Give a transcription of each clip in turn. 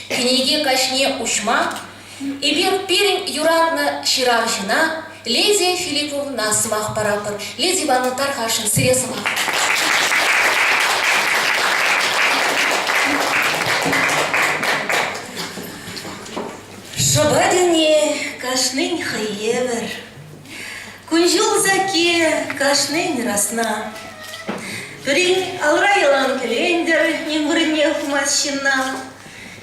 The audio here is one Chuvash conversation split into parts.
Кӗнеке каҫне уҫма эпир пирӗн юратнӑ ҫыравҫӑна Лидия Филипповна сӑмах паратпӑр. Лидия Ивановна тархасшӑн, сире сӑмах. Шӑпа тени кашнин хӑй евӗр. Кун-ҫул сакки кашнин расна. Пӗрин алра ялан кӗлентӗр, ним вырӑнне хумасть ҫынна.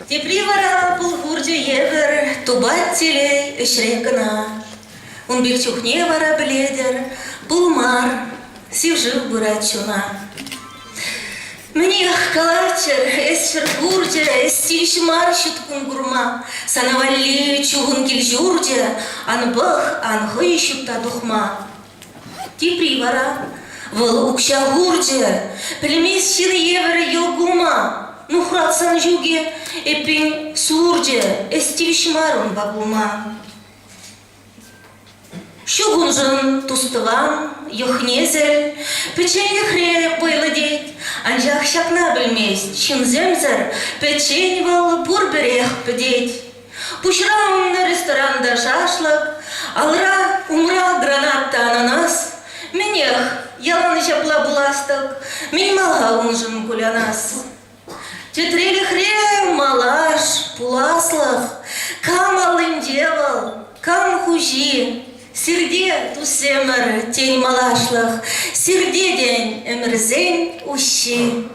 Тепри вара пыл хурчӗ евӗр тупать телей ӗҫре кӑна. Ун пек чухне вара пӗлетӗр, пыл мар, сив шыв пырать чуна. Мӗнех калаччӑр, эс ҫӗр курчӗ, эс тивӗҫ мар ҫут кун курма. Сана валли чухӑн кил-ҫурчӗ, ан пӑх, ан хӑй ҫутта тухма. Тепри вара, вӑл укҫа хурчӗ, пӗлмест ҫын евӗр йӑл кулма. Нухрат сан ҫук-и, эппин, сурчӗ, эс тивӗҫ мар унпа пулма. Ҫук уншӑн тус-тӑван, йӑх-несӗл, пӗчченлӗхре вӑйлӑ тет, анчах ҫакна пӗлмест, ҫынсемсӗр пӗччен вӑл пурпӗрех пӗтет. Пуҫра унӑн ресторанта шашлӑк, алра умра гранат та ананас. Мӗнех, ялан ҫапла пулас-тӑк, мӗн мала уншӑн кулянас? Тӗтрелӗхре малаш, пуласлӑх, кам аллинче вӑл, кам хуҫи? Сирте, туссемӗр, тен малашлӑх, сирте, тен, ӗмӗрсен уҫҫи.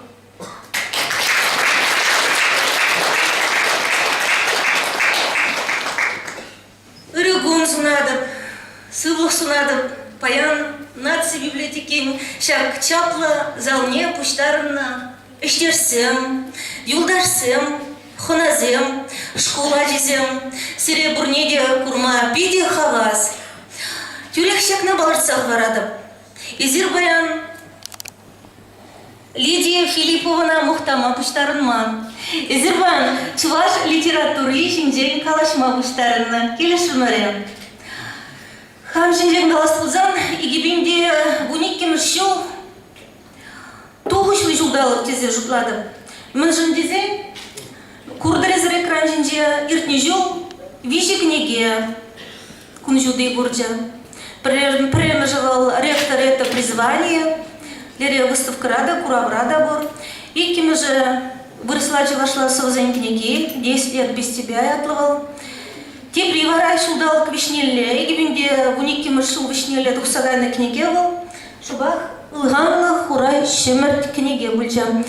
Ырӑ кун сунатӑп, сывлӑх сунатӑп. Паян наци библиотекин ҫак чаплӑ залне пуҫтарӑннӑ ӗҫтешсем, юлташсем, хӑнасем, шкул ачисем сире пурне те курма питӗ хавас. Тӳрех ҫакна палӑртса хӑваратӑп. Эсир паян Лидия Филипповӑна мухтама пуҫтарӑнман. Эсир паян чӑваш литератури ҫинчен калаҫма пуҫтарӑннӑ. Килӗшрӗмӗр-и? Хам ҫинчен калас пулсан, 2012 ҫул тухӑҫлӑ ҫулталӑк тесе шутлатӑп. Мӗншӗн тесен куртӑр эсир экран ҫинче иртнӗ ҫул виҫӗ кӗнеке кун ҫути курчӗ. Пӗрремӗшӗ вӑл «Ректор – это призвание», лере выставкӑра та, куравра та пур. Иккӗмӗшӗ вырӑсла-чӑвашла сӑвӑсен кӗнеки «Десять лет без тебя» ятлӑ вӑл. Тепри вара ҫулталӑк вӗҫнелле, 2012 ҫул вӗҫнелле тухса кайнӑ кӗнеке вӑл. Шӑпах «Ылханлӑ хура ҫӗмӗрт» кӗнеке пулчӗ.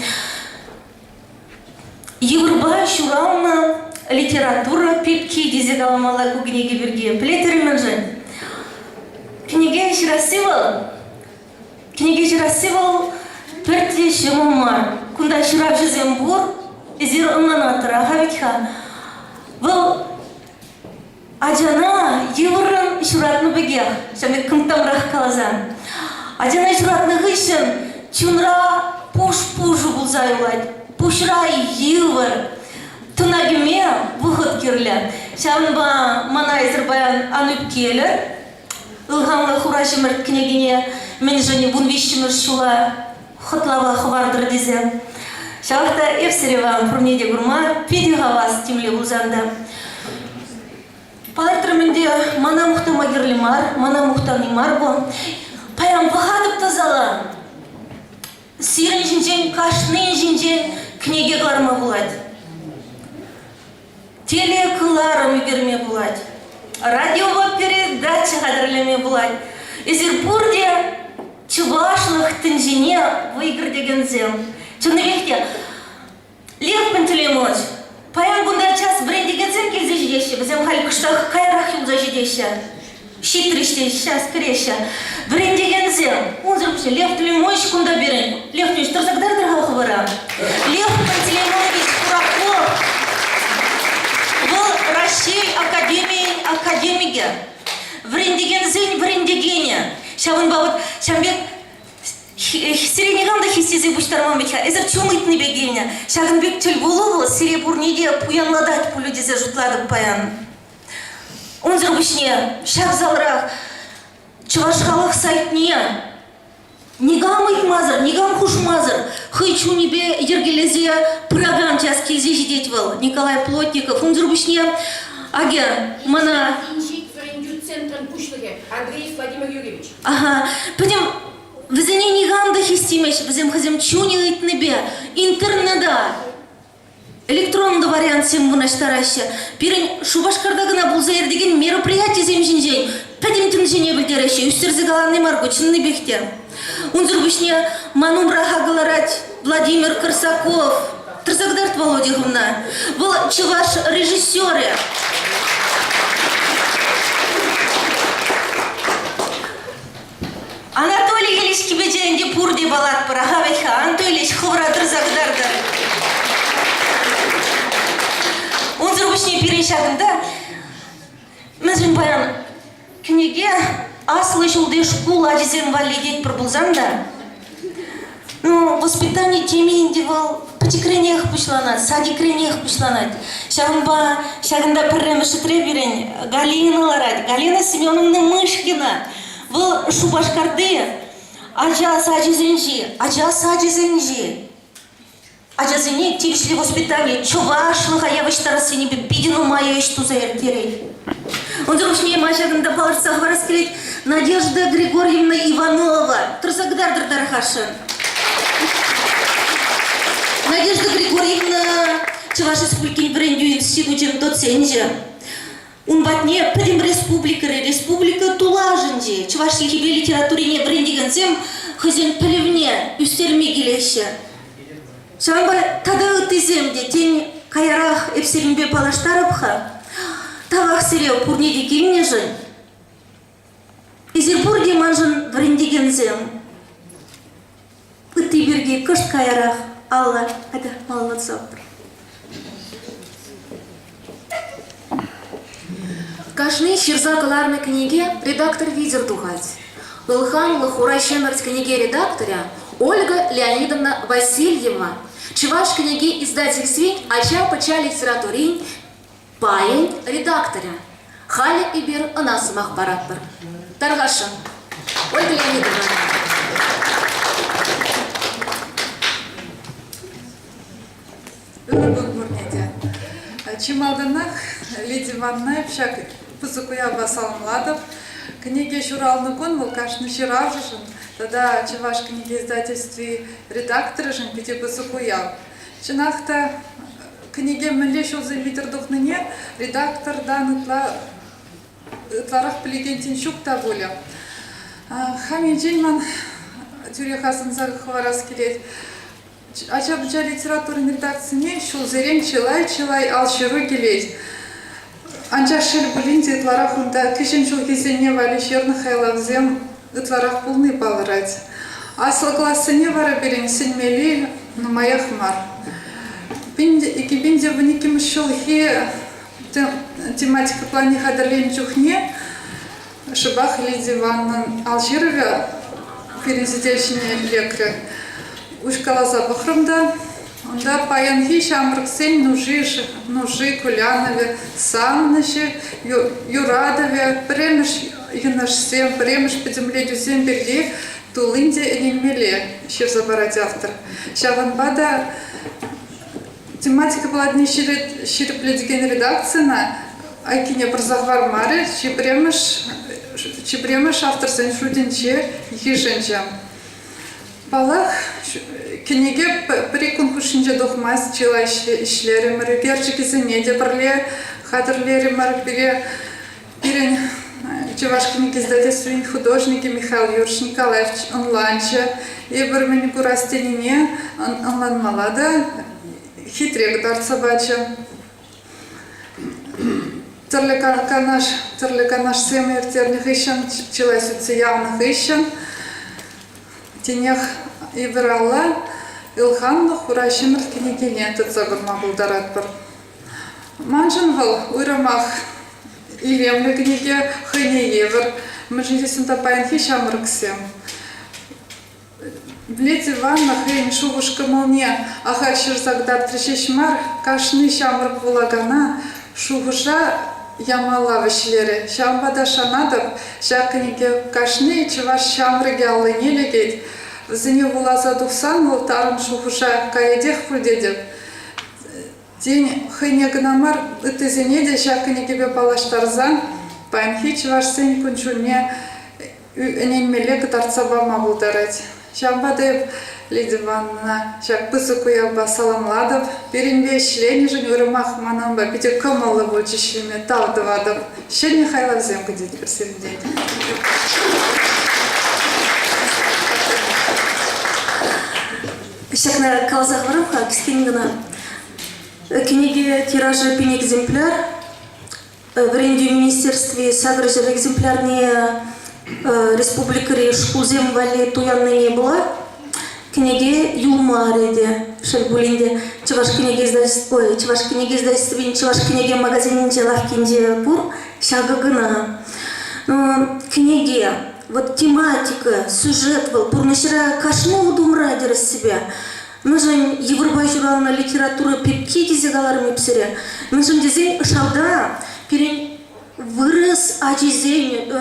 Йывӑрпа ҫуралнӑ литература пепки тесе каламалла ку кӗнеке пирки. Пӗлетӗр-и мӗншӗн? Кӗнеке ҫырасси вӑл, кӗнеке ҫырасси вӑл пӗртте ҫӑмӑл мар. Кунта ҫыравҫӑсем пур, эсир ӑнланатӑр-ха вӗт-ха. Вӑл Ачана йывӑррӑн ҫуратнӑ пекех, ҫав пек кӑнттамрах каласан. Ачана ҫуратнӑ хыҫҫӑн чунра пуш-пушӑ пулса юлать, пуҫра йывӑр. Тӑна кӗме вӑхӑт кирлӗ. Ҫавӑнпа мана эсир паян ан ӳпкелӗр. Ылханлӑ хура ҫӗмӗрт кӗнекине мӗншӗн вунвиҫҫӗмӗш ҫула хӑтлава хӑвартӑр тесе. Ҫавах та эп сире вам пурне те курма питӗ хавас темле пулсан та. Палӑртрӑм ӗнтӗ, мана мухтама кирлӗ мар, мана мухтани мар ку. Паян пӑхатӑп та зала. Сирӗн ҫинчен, кашнин ҫинчен кӗнеке кӑларма пулать. Телекӑларӑм ӳкерме пулать, радиопа передача хатӗрлеме пулать. Эсир пурте чӑвашлӑх тӗнчине вӑй кӗртекенсем. Чӑннипех те, Лев Пантелеймонович, паян кунта час вӗрентекенсем килсе ҫитеҫҫӗ, вӗсем халь кӑштах каярах юлса ҫитеҫҫӗ. Ҫитрӗҫ те час кӗреҫҫӗ. Вӗрентекенсем, унсӑр пуҫне Лев Климович кунта пирӗн. Лев Климович, тӑрса кӑтартӑр-ха хӑвӑра. Лев Пантелеймонович Кураков. Вӑл Раҫҫей академийӗн академикӗ, вӗрентекенсен вӗрентекенӗ. Ҫавӑнпа вот ҫавӑн пек сире никам та хистесе пуҫтарман вӗт-ха. Эсир чун ыйтнипе килнӗ. Ҫакӑн пек тӗлпулу вӑл сире пурне те пуянлатать пулӗ тесе шутлатӑп паян. Унсӑр пуҫне ҫав залрах чӑваш халӑх сайтне никам ыйтмасӑр, никам хушмасӑр хӑй. Хӑй чунӗпе йӗркелесе пыракан час килсе ҫитет вӑл, Николай Плотников. Унсӑр пуҫне, акӑ, мана... Инҫет вӗрентӳ центрӗн пуҫлӑхӗ Андреев Владимир Юрьевич. Ага, пӗтӗм вӗсене никам та хистемест, вӗсем хӑйсем чунӗ ыйтнипе интернета электронлӑ вариантсем вырнаҫтараҫҫӗ. Пирӗн Шупашкарта кӑна пулса иртекен мероприятисем ҫинчен пӗтӗм тӗнчене пӗлтереҫҫӗ. Ӳстерсе калани мар ку, чӑннипех те. Унсӑр пуҫне ман умра кӑларать Владимир Корсаков. Тӑрса кӑтарт, Володя, хӑвна. Вӑл чӑваш режиссерӗ. Анатолий Ильич кипече ӗнтӗ пурте палатпӑр. Аха вӗт-ха, Анатолий Ильич, хӑвӑра тӑрса кӑтартӑр. Унсӑр пуҫне пирӗн ҫакӑнта мӗншӗн паян кӗнеке аслӑ ҫулти шкул ачисем валли тетпӗр пулсан та, ну, воспитани теми ӗнтӗ вӑл пӗчӗкренех пуҫланать, садикренех пуҫланать. Ҫавӑнпа ҫакӑнта пӗрремӗш ретре пирӗн Галина ларать, Галина Семеновна Мышкина. Вӑл Шупашкарти ача сачӗсенчи, ача сачӗсенчи ачасене тивӗҫлӗ воспитани, чӑвашлӑха явӑҫтарассинепе питӗ нумай ӗҫ туса ирттерет. Унсӑр пуҫне ма ҫакӑнта палӑртса хӑварас килет, Надежда Григорьевна Иванова тӑрса кӑтартӑр тархасшӑн. Надежда Григорьевна Чӑваш Республикин вӗрентӳ институчӗн доценчӗ. Ун патне пӗтӗм республикӑри, республика тулашӗнчи чӑваш чӗлхипе литературине вӗрентекенсем хӑйсен пӗлӗвне ӳстерме килеҫҫӗ. Ҫавӑнпа тата ыттисем те, тен, каярах эп сирӗнпе паллаштарӑп-ха. Тавах сире пурне те килнӗшӗн. Эсир пурте маншӑн вӗрентекенсем. Ытти пирки кӑшт каярах алла атя малаллатсапӑр. Кашни ҫырса кӑларнӑ кӗнеке редактор витӗр тухать. Ылханлӑ Хура ҫӗмӗрт кӗнеке редакторӗ Ольга Леонидовна Васильева Чӑваш кӗнеке издательствин ача-пӑча литературин пайӗн редакторӗ. Халӗ эпир ӑна сӑмах паратпӑр. Тархасшӑн. Ольга Леонидовна. Ырӑ кун пурне те. Чи малтанах Лидия Ивановна ҫак пысӑк уявпа саламлатӑп. Кӗнеке ҫуралнӑ кун вӑл кашни ҫыравҫӑшӑн тата Чӑваш кӗнеке издательстви редакторӗшӗн питӗ пысӑк уяв. Чӑнах та, кӗнеке мӗнле ҫулсем витӗр тухнине редактортан ытла ытларах пӗлекен тин ҫук та пулӗ. Хам енчен ман тӳрех асӑнса хӑварас килет. Ача-пӑча литературин редакцине ҫулсерен чылай-чылай алҫыру килет. Анчах шел пулин те ытларах унта кӗҫӗн ҫулхисене валли ҫырнӑ хайлавсем ытларах пулни палӑрать. Аслӑ классене вара пирӗн сӗнмелли нумаях мар. 2012 ҫулхи тематика планне хатӗрленӗ чухне шӑпах Лидия Ивановнӑн алҫырӑвӗ пирӗн сӗтел ҫине лекрӗ. Уҫкаласа пӑхрӑм та унта паянхи ҫамрӑксен нуши, нуши, кулянӑвӗ, савӑнӑҫӗ, юратӑвӗ, пӗрремӗш йӑнӑшсем, пӗрремӗш пӗтӗмлетӳсем пирки туллин те ӗненмелле ҫырса парать автор. Ҫавӑнпа та Тематика палатине ҫирӗплетекен редакцина айккине пӑрса хӑвармарӗ, чи пӗрремӗш авторсен шутӗнче йышӑнчӗ. Паллах, кӗнеке пӗр-ик кун хушшинче тухмасть, чылай ӗҫлерӗмӗр, ӳкерчӗкӗсене те пӗрле хатӗрлерӗмӗр. Пире пирӗн Чӑваш кӗнеке издательствин художникӗ Михаил Юрьевич Николаевич ӑнланчӗ. Эпир мӗн курас тенине ӑнланмалла та хитре кӑтартса пачӗ. Тӗрлӗ канаш, тӗрлӗ канашсем ирттернӗ хыҫҫӑн, чылай сӳтсе явнӑ хыҫҫӑн тинех эпир алла ылханлӑ хура ҫӗмӗрт кӗнекене тытса курма пултаратпӑр. Маншӑн вӑл уйрӑмах илемлӗ кӗнеке, хӑйне евӗр. Мӗншӗн тесен та паянхи ҫамрӑксем Лидия Ивановна хӑйӗн шухӑш-кӑмӑлне ахаль ҫырса кӑтартрӗ ҫеҫ мар, кашни ҫамрӑк вулакана шухӑша ямалла вӗҫлерӗ. Ҫавӑнпа та шанатӑп, ҫак кӗнеке кашни чӑваш ҫамрӑкӗ аллине лекет. Вӗсене вуласа тухсан вӑл тарӑн шухӑша каятех пуль тетӗп. Тен, хӑйне кӑна мар, ыттисене те ҫак кӗнекепе паллаштарсан паянхи чӑвашсен кун-ҫулне ӗненмелле кӑтартса пама пултарать. Ҫавӑнпа та эп Лидия Ивановна ҫак пысӑк уявпа саламлатӑп. Пирӗнпе ӗҫленӗшӗн уйрӑмах манӑнпа питӗ кӑмӑллӑ пулчӗ ӗҫлеме. Тав тӑватӑп. Ҫӗнӗ хайлавсем кӗтетпӗр сирӗнтен. Ҫакна каласа хӑварам-ха, кӗскен кӑна. Кӗнеке тиражӗ пин экземпляр. Вӗрентӳ министерстви 800 экземплярне республикӑри шкулсем валли туяннине пула кӗнеке юлмарӗ те. Шел пулин те, Чӑваш кӗнеке издательствин, ой, Чӑваш кӗнеке издательствин Чӑваш кӗнеке магазинӗнче лавккинче пур, ҫакӑ кӑна. Кӗнеке, вот тематика, сюжет вӑл пурнӑҫра кашни утӑмра тӗрӗссипе. Мӗншӗн йывӑрпа ҫуралнӑ литература пепки тесе каларӑм эп сире? Мӗншӗн тесен шалта пирӗн вырӑс ачисен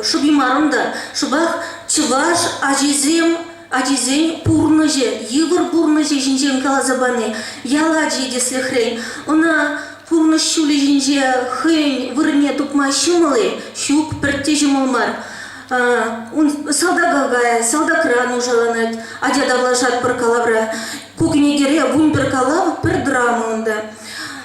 шӑпи мар унта, шӑпах чӑваш ачисем ачисен пурнӑҫӗ, йывӑр пурнӑҫӗ ҫинчен каласа пани, ял ачи тӗслӗхрен, ӑна пурнӑҫ ҫулӗ ҫинче хӑйӗн вырӑнне тупма ҫӑмӑл-и? Ҫук, пӗртте ҫӑмӑл мар. Ун салтака каять, салтакра нушаланать, ача тавлашатпӑр калавра. Ку кӗнекере 11 калав, пӗр драма унта.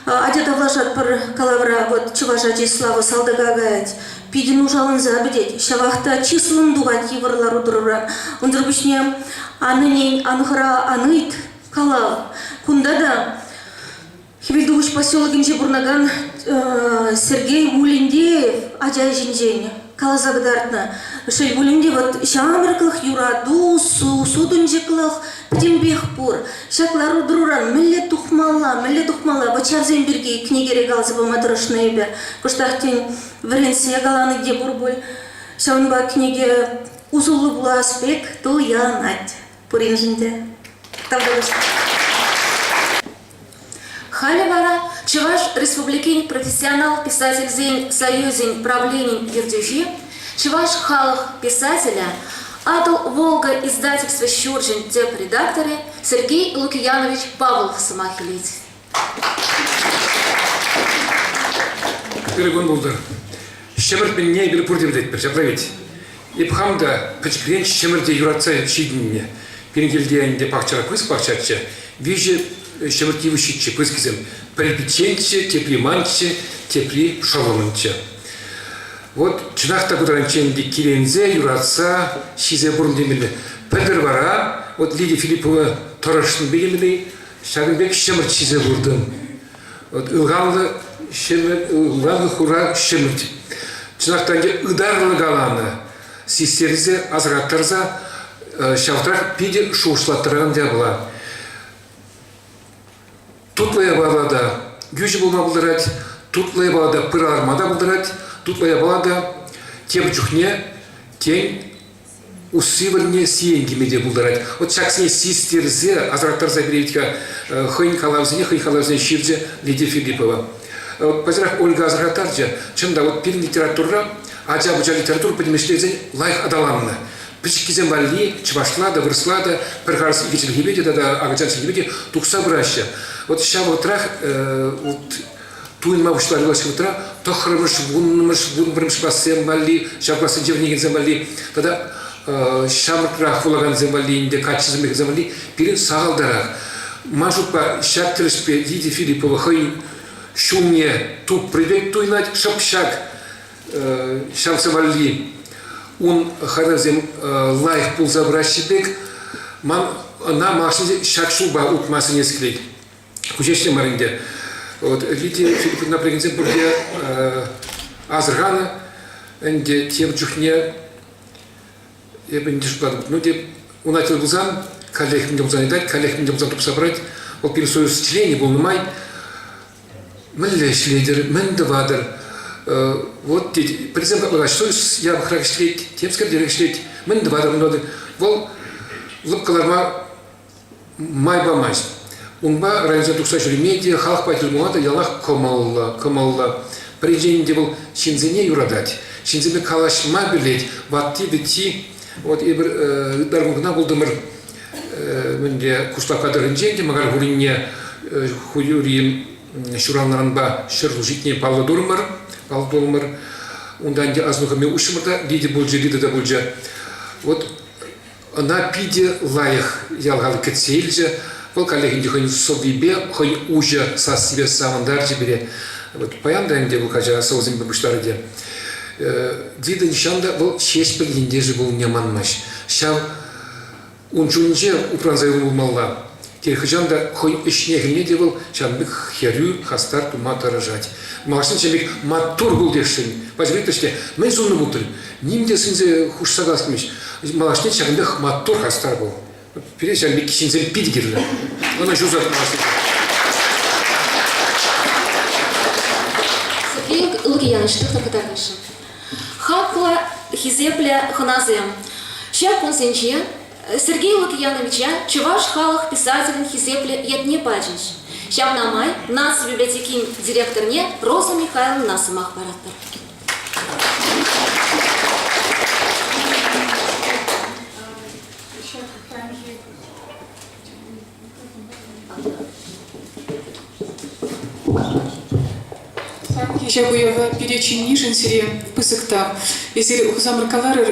Ача тавлашатпӑр калавра, вот чӑваш ачи Слава салтака каять. Питӗ нушаланса пӗтет, ҫавах та чыслӑн тухать йывӑр лару-тӑрура. Унсӑр пуҫне ан ӗнен, ан хӑра, ан ыйт калав. Кунта та Хӗвелтухӑҫ поселокӗнче пурӑнакан Сергей Мулендеев ача ҫинчен каласа кӑтартнӑ. Шел пулин те, вот ҫамрӑклӑх, юрату, сутӑнчӑклӑх пӗтӗмпех пур. Ҫак лару-тӑруран мӗнле тухмалла, мӗнле тухмалла? Вот ҫавсем пирки кӗнекере каласа пама тӑрӑшнӑ эпӗ. Кӑштах, тен, вӗренсе калани те пур пуль. Ҫавӑнпа кӗнеке усӑллӑ пулас пек туянать пуриншӗн те. Тавтапуҫ. Халӗ вара Чӑваш Республикин профессионал писательсен союзӗн правленин ертӳҫи, чӑваш халӑх писателӗ, Атӑл-Волга издательство ҫурчӗн тӗп редакторӗ Сергей Лукиянович Павлов сӑмах илет. Ырӑ кун пултӑр. Ҫӗмӗрт мӗнне эпир пурте пӗлетпӗр, ҫапла ведь? Эп хам та пӗчӗкрен ҫӗмӗрте юратса ҫитӗннӗ. Пирӗн килте ӗнтӗ пахчара пысӑк пахчаччӗ. Виҫӗ ҫӗмӗрт йывӑҫҫиччӗ пысӑккисем. Пӗри пичченччӗ, тепри манччӗ, тепри шӑллӑмӑнччӗ. Вот чӑнах та ку таранччен те киленсе, юратса ҫисе пурӑн темелле. Пӗлтӗр вара вот Лидия Филиппова тӑрӑшнипе темелле ҫакӑн пек ҫӗмӗрт ҫисе куртӑм. Вот ылханлӑ ҫӗмӗрт, ылханлӑ хура ҫӗмӗрт. Чӑнах та ӗнтӗ ытарлӑ каланӑ, систерсе, асӑрхаттарса ҫавтрах питӗ шухӑшлаттаракан япала. Тутлӑ япала та йӳҫӗ пулма пултарать, тутлӑ япала та пыра ларма та пултарать, тутлӑ япала та тепӗр чухне, тен, усси вырӑнне сиен кӳме те пултарать. Вот ҫаксене систерсе, асӑрхаттарса пире хӑйӗн калавӗсене, хӑй калавӗсене ҫырчӗ Лидия Филиппова. Паҫӑрах Ольга асӑрхаттарчӗ, чӑн та, вот пирӗн литературӑра ача-пӑча литература пӗтӗмӗшле лайӑх аталаннӑ. Пӗчӗккисем валли чӑвашла та, вырӑсла та, пӗр харӑс икӗ чӗлхепе те тата акӑлчан чӗлхипе те тухса пыраҫҫӗ. Вот ҫав вӑхӑтрах вот туйӑнма пуҫларӗ вӑхӑтра тӑххӑрмӗш, вуннӑмӗш, вунпӗрмӗш классем валли, ҫав классенче вӗренекенсем валли тата ҫамрӑкрах вулакансем валли ӗнтӗ каччӑсемпе хӗрсем валли пирӗн сахалтарах. Ман шутпа, ҫак тӗлӗшпе Лидия Филиппова хӑйӗн ҫулне тупрӗ пек туйӑнать. Шӑп ҫак ҫавсем валли ун хайлавсем лайӑх пулса пыраҫҫӗ пек. Ман ӑна малашне ҫак ҫулпа утма сӗнес килет. Ку ҫеҫ те мар ӗнтӗ. Вот Лидия Филипповна пӗлекенсем пурте асӑрханӑ ӗнтӗ тепӗр чухне эпӗ ӗнтӗ шутлатӑп, ну теп уна тӗл пулсан каллех мӗн те пулсан ыйтать, каллех мӗн те пулсан тупса парать. Вӑл пирӗн союз членӗ пулнӑ май мӗнле ӗҫлетӗр, мӗн тӑватӑр? Вот тет, пӗрисем калаҫ, союз япӑхрах ӗҫлет, темскертерех ӗҫлет, мӗн тӑватӑр, мӗн тӑватӑр? Вӑл лӑпкӑ ларма май памасть. Унпа районсене тухса ҫӳреме те, халӑхпа тӗл пулма та яланах кӑмӑллӑ, кӑмӑллӑ. Пӗринчен те вӑл ҫынсене юратать, ҫынсемпе калаҫма пӗлет, ватти-вӗтти. Вот эпир ытларах кӑна пултӑмӑр мӗнле Куславкка тӑрӑхӗнчен те Макар хулине Юрий ҫуралнӑранпа 100 ҫул ҫитни паллӑ турӑмӑр, паллӑ турӑмӑр. Унта ӗнтӗ асӑну хӑми уҫрӑмӑр та, Лидия пулчӗ, Лида та пулчӗ. Вот ӑна питӗ лайӑх ял халӑх кӗтсе илчӗ. Вӑл каллех ӗнтӗ хӑйӗн сӑввипе, хӑй уҫӑ сассипе савӑнтарчӗ пире. Вот паян та ӗнтӗ вӑл кача сӑвӑсемпе пуҫларӗ те. Лида нихҫан та вӑл Ҫеҫпӗл ентешӗ пулнине манмасть. Ҫав ун чунӗнче упранса юлнӑ пулмалла. Кирек хӑҫан та хӑй ӗҫне-хӗлне те вӑл ҫавӑн пек хӗрӳ, хастар тума тӑрӑшать. Малашне ҫавӑн пек маттур пул тесшӗн. Пач ыйтрӗҫ те, мӗн суннӑ пултӑр? Ним те сӗнсе хушса калас килмест. Малашне ҫакӑн пек маттур, хастар пул. Пире ҫавӑн пек ҫынсем питӗ кирлӗ. Ӑна ҫуса малашне. София Лукиянович тухтӑр кӑтартасшӑн. Хаклӑ, хисеплӗ хӑнасем, ҫак кунсенче Сергей Лукияновича Чӑваш халӑх писателӗн хисеплӗ ятне пачӗҫ. Ҫавна май Наци библиотекин директорне Роза Михайловнӑна сӑмах паратпӑр. Ҫак уява пире чӗннишӗн сире пысӑк тав. Эсир хусамӑр каларӑр,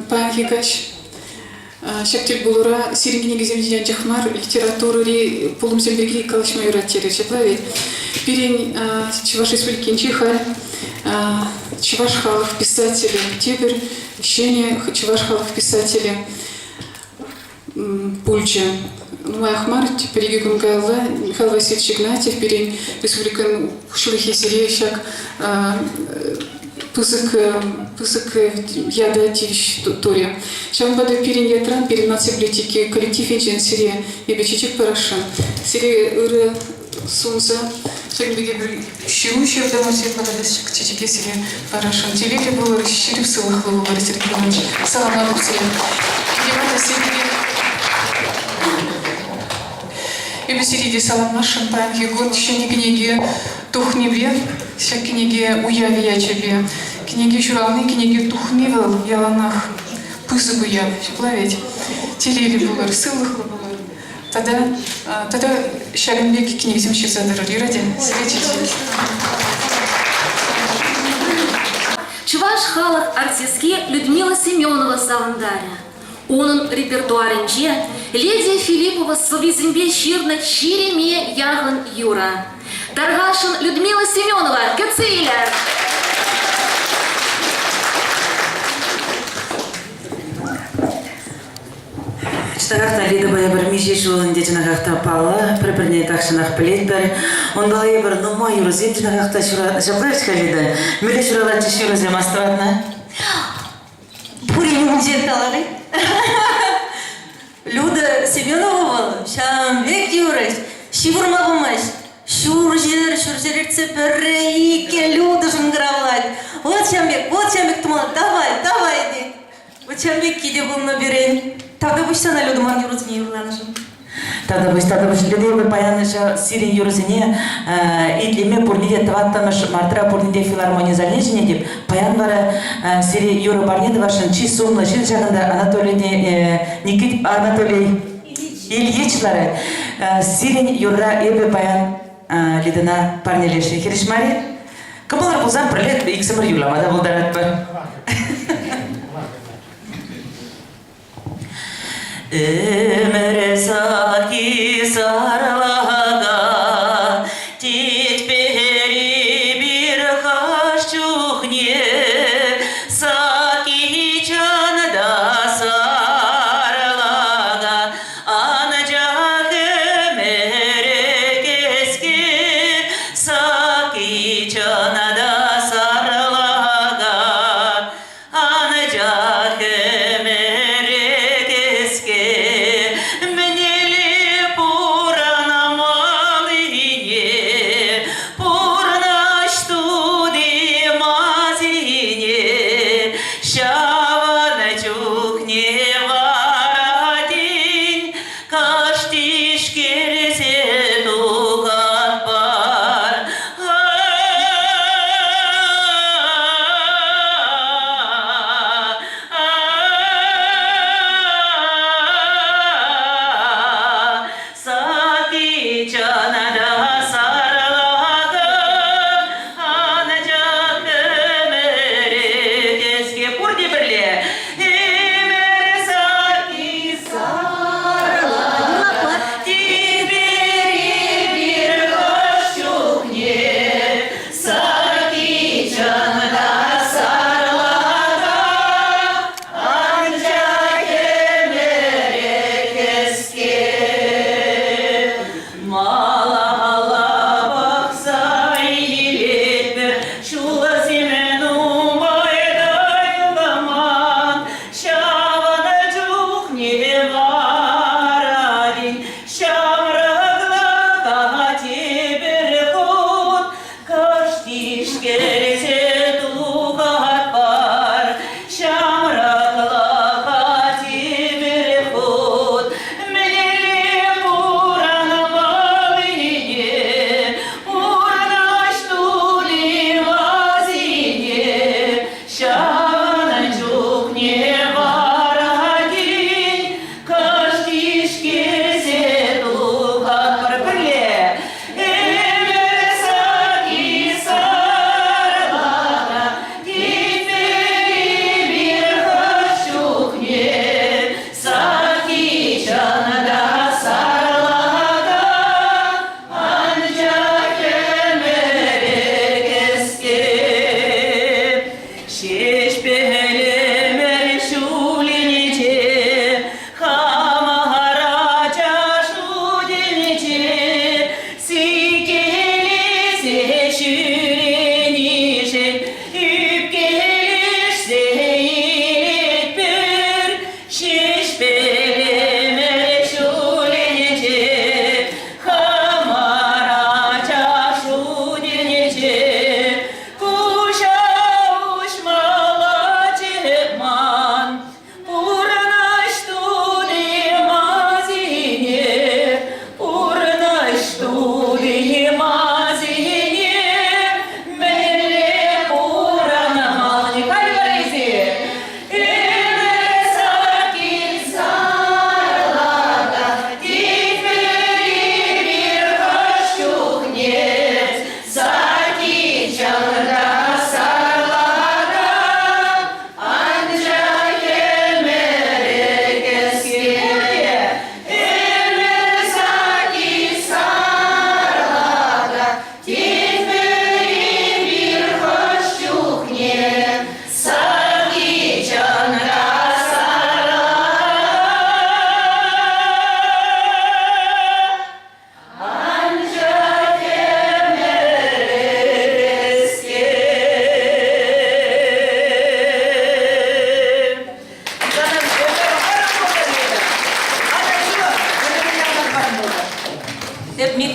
паянхи каҫ ҫак тӗлпулура сирӗн кӗнекесем ҫинчен анчах мар, литературӑри пулӑмсем пирки калаҫма юрать терӗр. Ҫапла ведь? Пирӗн Чӑваш Республикинчи халь чӑваш халӑх писателӗ, тепӗр ҫӗнӗ чӑваш халӑх писателӗ пулчӗ. Нумаях мар, пӗр-икӗ кун каялла Михаил Васильевич Игнатьев пирӗн республикӑн пуҫлӑхӗ сире ҫак пысӑк пысӑк ята тивӗҫ турӗ. Ҫавӑнпа та пирӗн ятран, пирӗн наци библиотеки коллективӗнчен сире эпӗ чечек парасшӑн. Сире ырӑ сунса ҫакӑн пек эпир ҫыру ҫыртӑмӑр сире чечеке сире парасшӑн. Телейлӗ пулӑр, ҫирӗп сывлӑхлӑ пулӑр, Сергей Иванович. Саламлатӑп сире. Иван Сергеевич. Эпӗ сире те саламласшӑн паянхи кун ҫӗнӗ кӗнеке тухнипе, ҫак кӗнеке уявӗ ячӗпе. Кӗнеке ҫурални, кӗнеке тухни вӑл яланах пысӑк уяв. Ҫапла ведь? Телейлӗ пулӑр, сывлӑхлӑ пулӑр. Тата, тата ҫакӑн пек кӗнекесем ҫырса тӑрӑр, юрать-и? Сире чечек. Чӑваш халӑх артистки Людмила Семенова савӑнтарӗ. Унӑн репертуарӗнче Лидия Филиппова сӑввисемпе ҫырнӑ ҫирӗме яхӑн юрӑ. Тархасшӑн Людмила Семенова кӗтсе илӗр! Чӑнахах та Лидӑпа эпир миҫе ҫул ӗнтӗ чӑнахах та паллӑ, пӗр-пӗрне тахҫанах пӗлетпӗр. Унпала эпир нумай юрӑсем чӑнахах та ҫуратнӑ. Ҫапла вӗт-ха, Лида? Мӗнле ҫуралатчӗҫ юрӑсем, астӑватна? Пурин умӗнчен каларӗ. Люда Семенова вӑл ҫавӑн пек юрӑҫ, ҫывӑрма пымасть. Ҫурҫӗр, ҫурҫӗр иртсе пӗрре, иккӗ Люда шӑнкӑравлать. Вот ҫавӑн пек, вот ҫавӑн пек тумалла, давай, давай тет. Вот ҫавӑн пекки те пулнӑ пирӗн. Тавтапуҫ сана, Люда, ман юрӑсене юрланӑшӑн. Тавтапуҫ, тавтапуҫ. Люда, эпӗ паян ҫав сирӗн юрӑсене итлеме пурне те тӑваттӑмӗш мартра пурне те филармони залне чӗнетӗп. Паян вара сире юрӑ парне тӑвасшӑн чи сумлӑ ҫын ҫакӑнта Анатолий Никит Анатолий Ильич ларать. Сирӗн юрра эпӗ паян Лидӑна парнелесшӗн хирӗҫ мар-и? Кӑмӑлӑр пулсан пӗрле иксӗмӗр юрлама та пултаратпӑр. Ӗмӗре саки сарлака, тетпери бир хаш чухне саки чӑн та сарлака, анчах ӗмӗре кӗске саки чӑн та сарлака. Анчах ӗмӗре кӗске.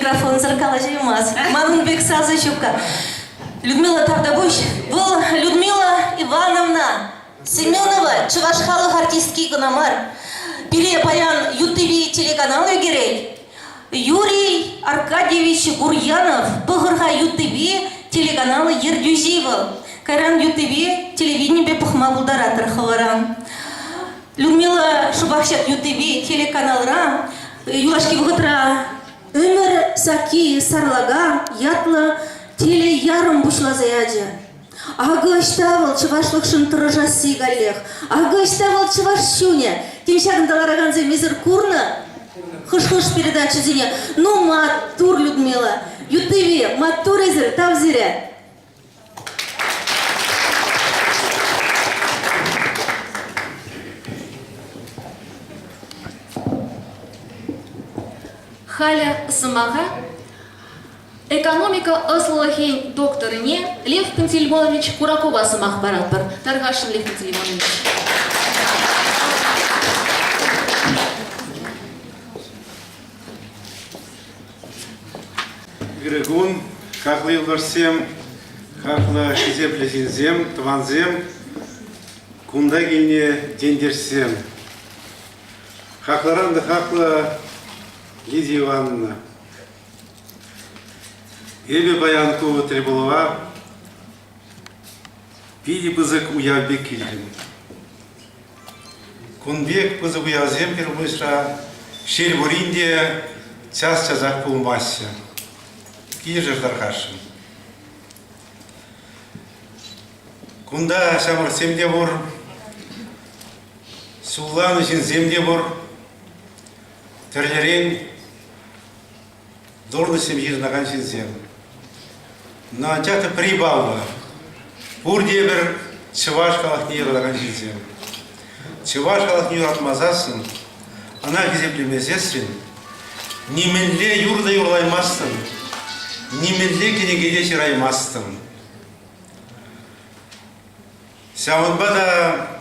Микрофонсӑр калаҫаймасть. Ман ун пек сасӑ ҫук-ха. Людмила Тавтапуҫ. Вӑл Людмила Ивановна Семенова чӑваш халӑх артистки кӑна мар. Пире паян ЮТВ телеканал ӳкерет. Юрий Аркадьевич Гурьянов пӑхӑр-ха ЮТВ телеканал ертӳҫи вӑл. Кайран ЮТВ телевиденипе пӑхма пултаратӑр хӑвӑра. Людмила шӑпах ҫак ЮТВ телеканалра юлашки вӑхӑтра Ӗмӗр сакки сарлака ятлӑ телеярӑм пуҫласа ячӗ. Акӑ ӑҫта вӑл чӑвашлӑхшӑн тӑрӑшасси каллех. Акӑ ӑҫта вӑл чӑваш чунӗ. Тен, ҫакӑнта ларакансем эсир курнӑ хӑш-хӑш передачӑсене. Ну, маттур, Людмила. ЮТВ, маттур эсир, тав сире. Халӗ сӑмаха экономика ӑслӑлӑхӗн докторне Лев Пантелеймонович Куракова сӑмах паратпӑр. Тархасшӑн, Лев Пантелеймонович. Ырӑ кун, хаклӑ юлташсем, хаклӑ хисеплӗ ҫынсем, тӑвансем, кунта килнӗ ентешсем. Хаклӑран та хаклӑ Лидия Ивановна. Эпӗ паян ку тӗлпулӑва питӗ пысӑк уяв пек килтӗм. Кун пек пысӑк уявсем пирӗн пурнӑҫра шел пулин те час-часах пулмаҫҫӗ. Килӗшӗр тархасшӑн. Кунта ҫамрӑксем те пур, сулланӑ ҫынсем те пур. Тӗрлӗрен должноҫсем йышӑнакан ҫынсем. Но анчах та пӗри паллӑ. Пурте пӗр чӑваш халӑхне юратакан ҫынсем. Чӑваш халӑхне юратмасассӑн, ӑна хисеплемесессӗн, нимӗнле юр та юрлаймастӑн, нимӗнле кӗнеке те ҫыраймастӑн. Ҫавӑнпа та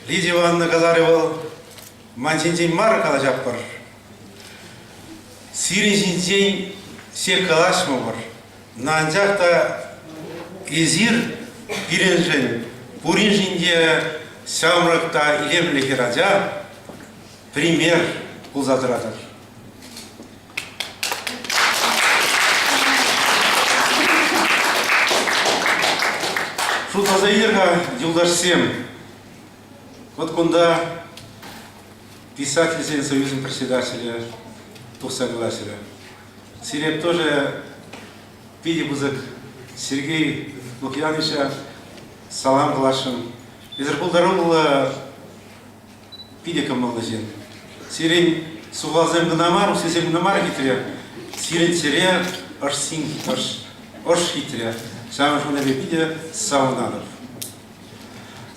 Лидия Ивановна каларӗ вӑл, ман ҫинчен мар калаҫатпӑр, Сирӗн ҫинчен всех калаҫмӑпӑр, но анчах та эсир пирӗншӗн пуриншӗн те ҫамрӑк та илемлӗ хӗрача пример пулса тӑратӑр. Шутласа илер-ха, юлташсем, вот кунта Писательсен союзӗн председателӗ тухса калаҫрӗ. Сире тоже питӗ пысӑк Сергей Лукьяновича салам каласшӑн. Эсир пултаруллӑ, питӗ кӑмӑллӑ ҫын. Сирӗн сухалсем кӑна мар, уссисем кӑна мар хитре. Сирӗн чӗре ӑш ӑш хитре. Ҫавӑншӑн эпӗ питӗ савӑнатӑп.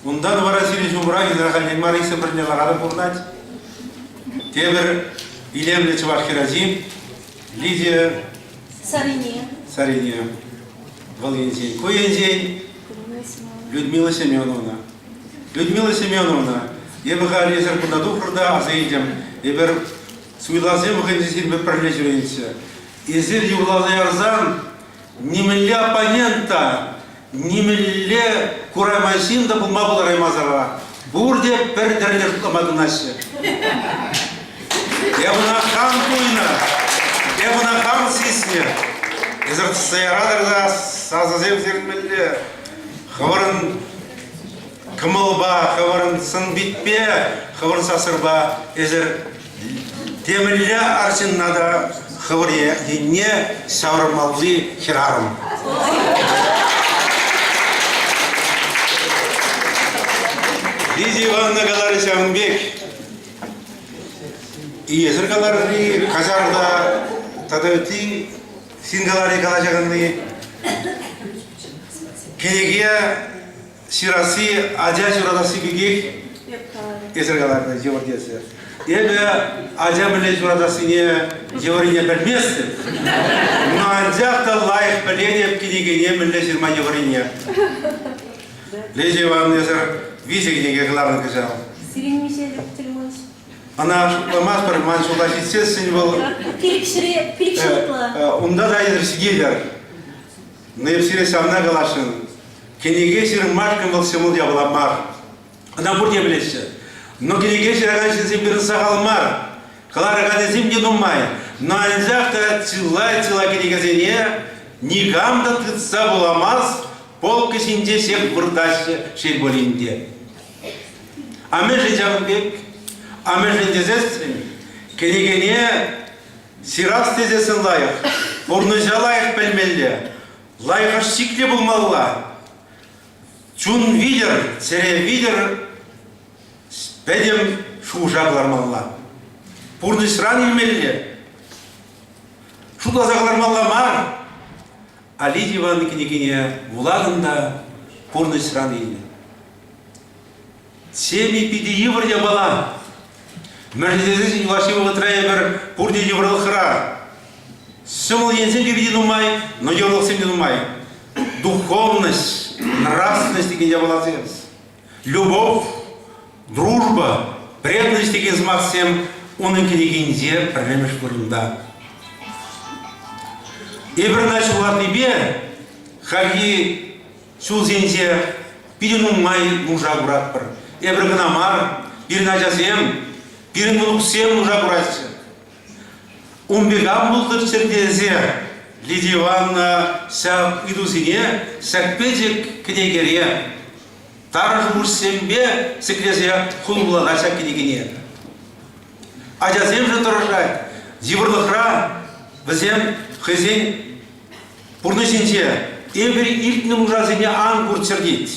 Унтан вара сирӗн ҫумра ахальтен мар иксӗр пӗрле ларатӑр пурӑнать. Тепӗр илемлӗ чӑваш хӗрачи Лидия Сарине. Сарине. Вӑл енчен. Ку енчен Людмила Семеновна. Людмила Семеновна, эпӗ халь эсӗр кунта тухрӑр та аса илтӗм. Эпир суйлавсем вӑхӑтӗнче сирӗнпе пӗрле ҫӳренӗччӗ. Эсир юрласа ярсан нимӗнле оппонент та нимӗнле курайман ҫын та пулма пултараймасӑр пурте пӗр тӗрлӗ шутлама тытӑнаҫҫӗ. Эп ӑна хам туйнӑ, эп ӑна хам сиснӗ. Эсӗр тӑсса яратӑр та сасӑсем сирӗлмелле. Хӑвӑрӑн кӑмӑлпа, хӑвӑрӑн сӑн-питпе, хӑвӑрӑн сасӑрпа эсӗр темӗнле арҫынна та хӑвӑр енне ҫавӑрмалли хӗрарӑм. Лидия Ивановна каларӗ ҫавӑн пек. Эсӗр каларӑр-и, каҫар та тата ытти ҫын каларӗ калаҫаканни. Кӗнеке ҫырасси ача ҫуратасси пекех эсӗр каларӑр йывӑр тесе. Эпӗ ача мӗнле ҫуратассине йывӑррине пӗлместӗп, но анчах та лайӑх пӗлетӗп кӗнекене мӗнле ҫырма йывӑррине. Леся Ивановна, эсӗр виҫӗ кӗнеке кӑларнӑ кӑҫал. Сирӗн миҫе телефон? Ӑна шутламастпӑр, ман ҫула ҫитсессӗн вӑл... Пилӗкҫӗре, пилӗкҫӗр ытла. Унта та эсир ҫитетӗр. Но эп сире ҫавна каласшӑн. Кӗнеке ҫырмашкӑн вӑл ҫӑмӑл япала мар. Ӑна пурте пӗлеҫҫӗ. Но кӗнеке ҫыракан ҫынсем пирӗн сахал мар. Кӑлараканӗсем те нумай. Но анчах та чылай-чылай кӗнекесене никам та тытса вуламасть, полка ҫинче ҫех выртаҫҫӗ, шел пулин те. А мӗншӗн ҫавӑн пек? А мӗншӗн тесессӗн кӗнекене ҫырас тесессӗн лайӑх, пурнӑҫа лайӑх пӗлмелле, лайӑх ӑш-чиклӗ пулмалла. Чун витӗр, чӗре витӗр пӗтӗм шухӑша кӑлармалла. Пурнӑҫран илмелле. Шутласа кӑлармалла мар. Али Иван кӗнекине вулатӑн та пурнӑҫран илнӗ. Ҫемье питӗ йывӑр япала. Мӗншӗн тесен юлашки вӑхӑтра эпир пурте йывӑрлӑхра. Ҫӑмӑл енсем те питӗ нумай, но йывӑрлӑхсем те нумай. Духовность, нравственность текен япаласем. Любовь, дружба, преданность текен сӑмахсем унӑн кӗнекинче пӗрремӗш вырӑнта. Эпир ӑна ҫухатнипе хальхи ҫулсенче питӗ нумай нуша куратпӑр. Эпир кӑна мар, пирӗн ачасем, пирӗн мӑнуксем нуша кураҫҫӗ. Ун пек ан пултӑрччӑр тесе Лидия Ивановна ҫав ыйтусене ҫак пӗчӗк кӗнекере тарӑн шухӑшсемпе ҫӗклесе хулланать ҫак кӗнекене. Ачасемшӗн тӑрӑшать, йывӑрлӑхра вӗсем хӑйсен Пурнӑҫӗнче эпир иртнӗ нушасене ан курччӑр тет.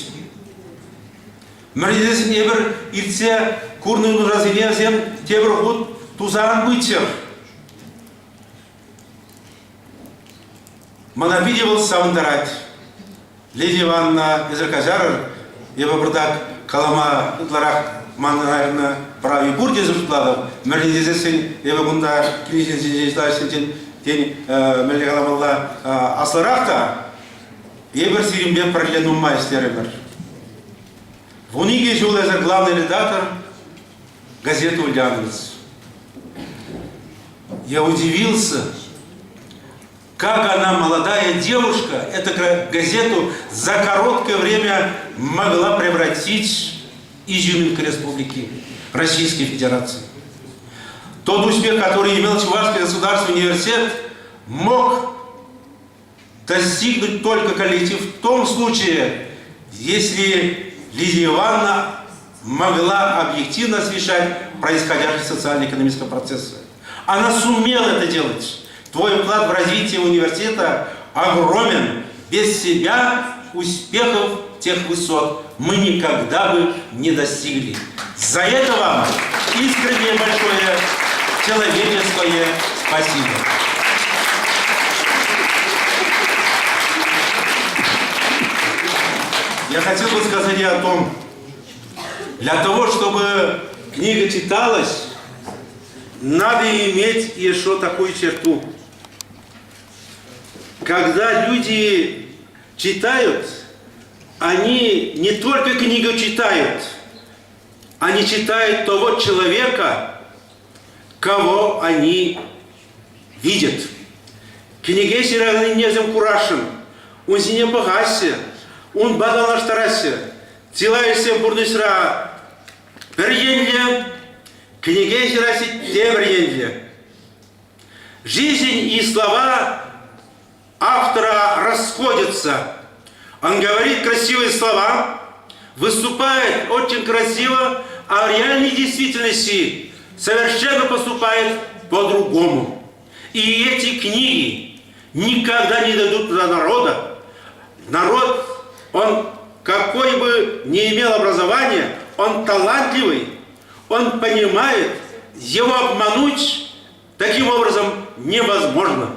Мӗншӗн эпир иртсе курнӑ нушасене вӗсем тепӗр хут туса ан пыччӑр. Мана питӗ вӑл савӑнтарать. Лидия Ивановна, эсир каҫарӑр, эпӗ пӑртак калама ытларах манӑн прави пур тесе шутлатӑп. Мӗншӗн тесессӗн эпӗ кунта килнӗ ҫынсенчен тен, мӗнле каламалла, аслӑрах та, эпир сирӗнпе пӗрле нумай ӗҫлерӗмӗр. 12 ҫул эсӗ главный редактор газеты «Ульяновец». Я удивился, Как она, молодая девушка, эту газету за короткое время могла превратить изюминку республики Российской Федерации. Тот успех, который имел Чувашский государственный университет, мог достигнуть только коллектив в том случае, если Лидия Ивановна могла объективно освещать происходящие социально-экономические процессы. Она сумела это делать. Твой вклад в развитие университета огромен. Без себя успехов тех высот мы никогда бы не достигли. За это вам искреннее большое человеческое спасибо. Я хотел бы сказать и о том, для того, чтобы книга читалась, надо иметь еще такую черту. Когда люди читают, они не только книгу читают, они читают того человека, кого они видят. Кӗнеке ҫыраканнисем курасшӑн, ун ҫине пӑхаҫҫӗ, унпа танлаштараҫҫӗ. Чылайӑшсем пурнӑҫра пӗр енлӗ, кӗнеке ҫырасси тепӗр енлӗ. Жизнь и слова автора расходятся. Он говорит красивые слова, выступает очень красиво, а в реальной действительности совершенно поступает по-другому. И эти книги никогда не дойдут до народа. Народ, он какой бы ни имел образования, он талантливый, он понимает, его обмануть таким образом невозможно.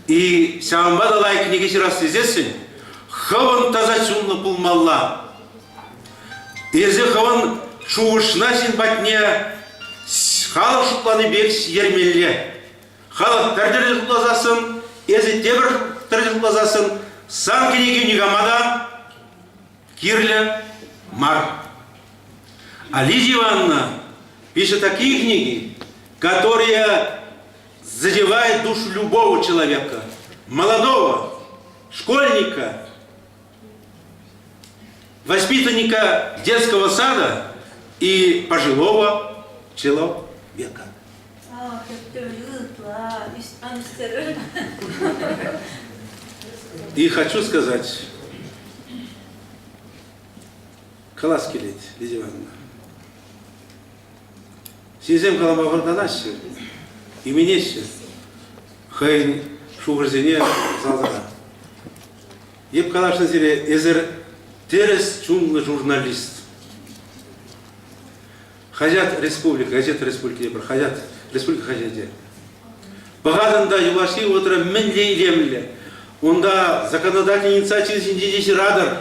И ҫавӑнпа та лайӑх кӗнеке ҫырас тесессӗн хӑвӑн таса чунлӑ пулмалла. Эсӗ хӑвӑн шухӑшна ҫын патне халӑх шутланипех ҫитермелле. Халӑх пӗр тӗрлӗ шутласассӑн, эсӗ тепӗр тӗрлӗ шутласассӑн, сан кӗнекӳ никама та кирлӗ мар. А Лидия Ивановна. Пишет такие книги, которые задевают душу любого человека, молодого, школьника, воспитанника детского сада и пожилого человека. И хочу сказать, калас килет, Лидия Ивановна. Ҫынсем калама вӑрканаҫҫӗ, именеҫҫӗ. Хӑйӗн шухӑшӗсене салтака. Эп каласшӑн сире, эсӗр тӗрӗс чунлӑ журналист. Хаҫат республика, газета республики тепӗр, хаҫат, республика хаҫачӗ. Пӑхатӑн та юлашки вӑхӑтра мӗнле илемлӗ. Унта законодательный инициатива ҫинчен те ҫыратӑр,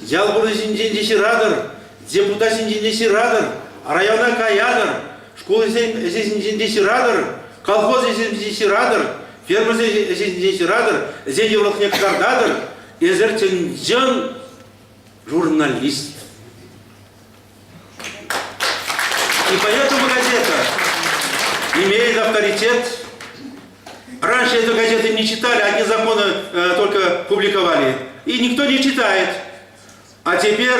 ял пурнӑҫӗнчен те ҫыратӑр, депутат ҫинчен те ҫыратӑр, района каятӑр, шкул ӗҫӗ ҫинчен те ҫыратӑр, колхоз ӗҫӗ ҫинчен ҫыратӑр, фермерсен ӗҫӗ ҫинчен ҫыратӑр, вӗсен йывӑрлӑхне кӑтартатӑр. Эсир чӑн-чӑн журналист. И поэтому газета имеет авторитет. Раньше эту газету не читали, одни законы э, только публиковали. И никто не читает. А теперь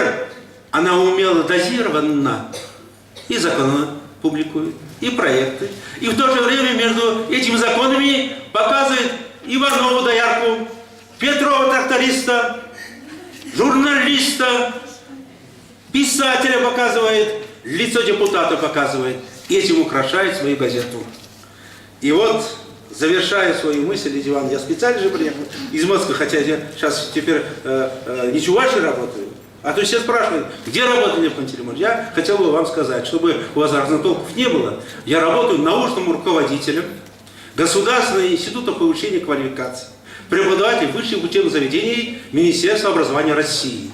она умело дозированно и законы публикует, и проекты. И в то же время между этими законами показывает Иванову доярку, Петрова тракториста, журналиста, писателя показывает, лицо депутата показывает. Этим украшает свою газету. И вот, завершая свою мысль, Лидия Ивановна, я специально же приехал из Москвы, хотя я сейчас теперь э, э, не Чувашии работаю, а то все спрашивают, где работал Лев Пантелеймонович? Я хотел бы вам сказать, чтобы у вас разнотолков не было, я работаю научным руководителем Государственного института повышения квалификации, преподаватель высших учебных заведений Министерства образования России.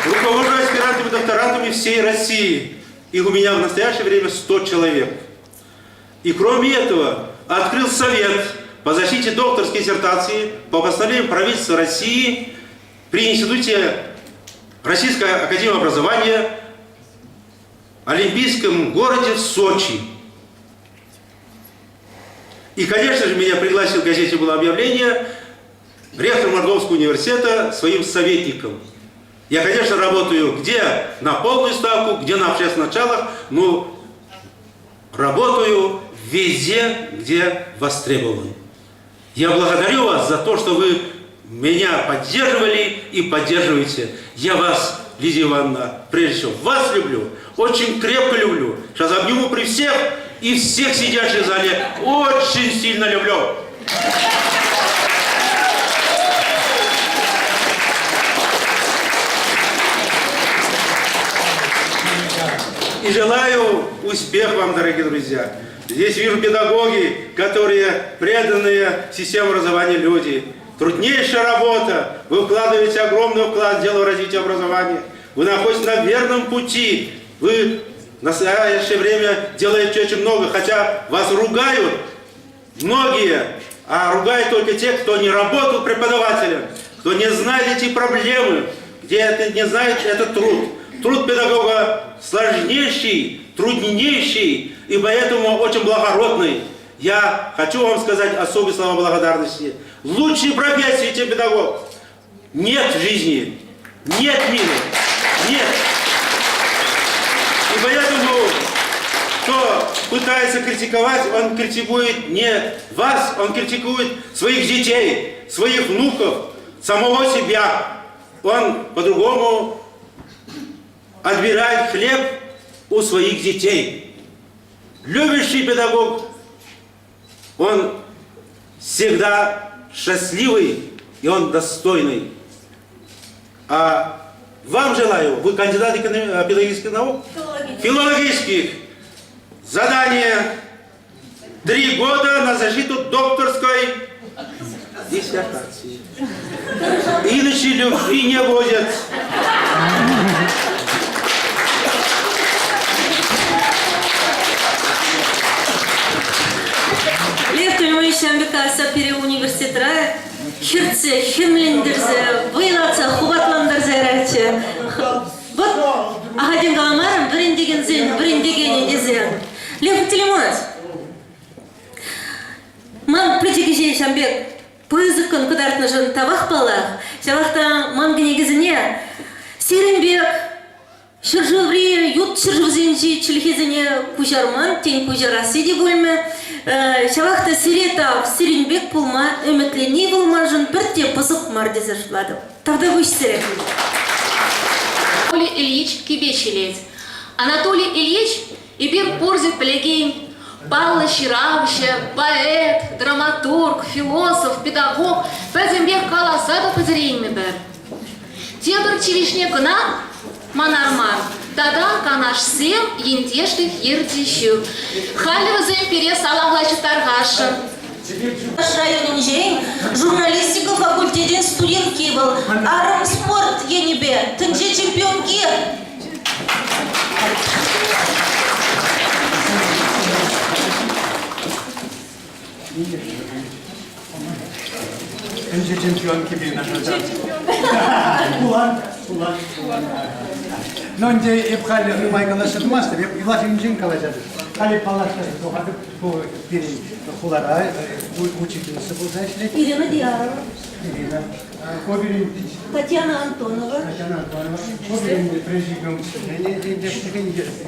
Руковожу аспирантами и докторантами всей России. Их у меня в настоящее время 100 человек. И кроме этого, открыл совет по защите докторской диссертации по постановлению правительства России при Институте Российской Академии Образования в Олимпийском городе Сочи. И, конечно же, меня пригласил, в газете было объявление, ректор Мордовского университета своим советником. Я, конечно, работаю где на полную ставку, где на общественных началах, но работаю везде, где востребован. Я благодарю вас за то, что вы меня поддерживали и поддерживаете. Я вас, Лидия Ивановна, прежде всего, вас люблю, очень крепко люблю. Сейчас обниму при всех и всех сидящих в зале очень сильно люблю. И желаю успех вам, дорогие друзья. Здесь вижу педагоги, которые преданные системе образования люди. Труднейшая работа. Вы вкладываете огромный вклад в дело развития образования. Вы находитесь на верном пути. Вы в настоящее время делаете очень много, хотя вас ругают многие, а ругают только те, кто не работал преподавателем, кто не знает эти проблемы, где это не знает этот труд. Труд педагога сложнейший, труднейший и поэтому очень благородный. Я хочу вам сказать особые слова благодарности. Лучшей профессии, чем педагог, нет в жизни, нет в мире, нет. И поэтому, кто пытается критиковать, он критикует не вас, он критикует своих детей, своих внуков, самого себя. Он по-другому отбирает хлеб у своих детей. Любящий педагог, он всегда счастливый и он достойный. А вам желаю, вы кандидат педагогических наук? Филологических. Филологических. Задание 3 года на защиту докторской диссертации. Иначе любви не будет. Лев Тульмович ҫамрӑк пире университетра хӗртсе, хӗмлентерсе, вӑйлатса, хӑватлантарса яратчӗ. вӗрентекенсен вӗрентекенӗ тесе. Лев Пантелеймонович, ман пӗчӗк ӗҫе ҫам пек пысӑккӑн кӑтартнӑшӑн тавах паллах. Ҫавах та ман кӗнекесене сирӗн пек Ҫӗршыври ют ҫӗршывсенчи чӗлхесене куҫарман, тен, куҫарасси те пулмӗ. Ҫавах та сире тав, сирӗн пек пулма ӗмӗтленни вӑл маншӑн пӗртте пӑсӑк мар тесе шутлатӑп. Тавтапуҫ сире. Анатолий Ильич Кипеч илет. Анатолий Ильич эпир пурте пӗлекен паллӑ ҫыравҫӑ, поэт, драматург, философ, педагог пӗтӗмпех каласа та пӗтереймӗпӗр. Тепӗр чирӗшне кӑна манар мар, тата канашсем ентешлӗх ертӳҫи. Халӗ вӗсем пире саламлаҫҫӗ тархасшӑн. Чӑваш районӗнчен журналистика факультетӗн студентки вӑл, армспорт енӗпе тӗнче чемпионки. Тӗнче чемпионки юнашар. Пулан, пулан, пулан. Но ӗнтӗ эп халь нумай калаҫса тӑмастӑп, эп Юлашкинчен калаҫатӑп. Халӗ паллашса тухатӑп, ку пирӗн хулара учительница пулса ӗҫлет. Ирина Диарова. Ирина. Ку пирӗн Татьяна Антонова. Татьяна Антонова. Ку пирӗн президиум членӗ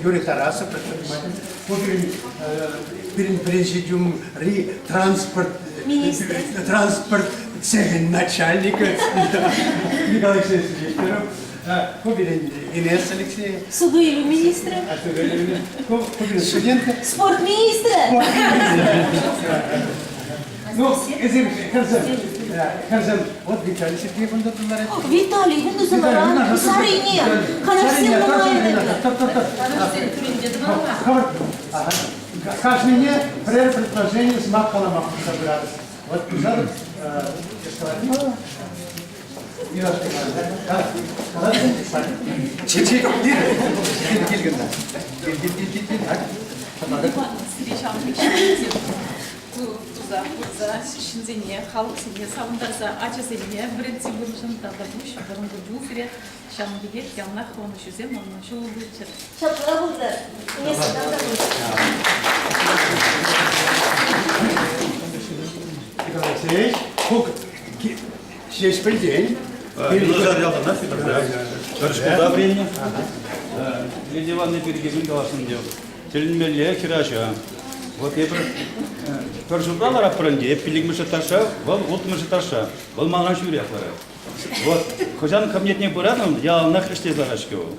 Юрий Тарасов, предприниматель. Ку пирӗн пирӗн президиумри транспорт Министрӗ. Транспорт цехӗн начальникӗ Николай Алексеевич Нестеров. Ку пирӗн Инесса Алексеева. Суту-илӳ министрӗ. Ку пирӗн студентка. Спорт министрӗ. Ну, эсир хӗрсем, хӗрсем, вот Виталий Сергеев унта тулларать. Виталий, кунта сӑнаран, Сарине, Канашсем нумай. Хӑвӑрт. Кашнине пӗрер предложение сӑмах калама хушса пыратӑп. Вот писатӑп, Туса пырса ҫынсене, халӑхсене савӑнтарса ачасене вӗрентсе пынӑшӑн тата пуҫ вӑрӑм кун сире. Ҫавӑн пекех яланах ӑнӑҫусем, ӑнӑҫу пулччӑр. Ҫапла пултӑр. Николай Алексеевич, ку Ҫеҫпӗлтен. Юнашар ялтанах пӗр шкулта вӗреннӗ. Лидия Ивановна пирки мӗн каласшӑн те. Тӗлӗнмелле хӗрача. Вот эпир пӗр ҫулта ларатпӑр ӗнтӗ. Эп пиллӗкмӗш этажра, вӑл улттӑмӗш этажра. Вӑл манран ҫӳрех ларать. Вот хӑҫан кабинетне пыратӑн, яланах ӗҫлесе ларать-ҫке вӑл.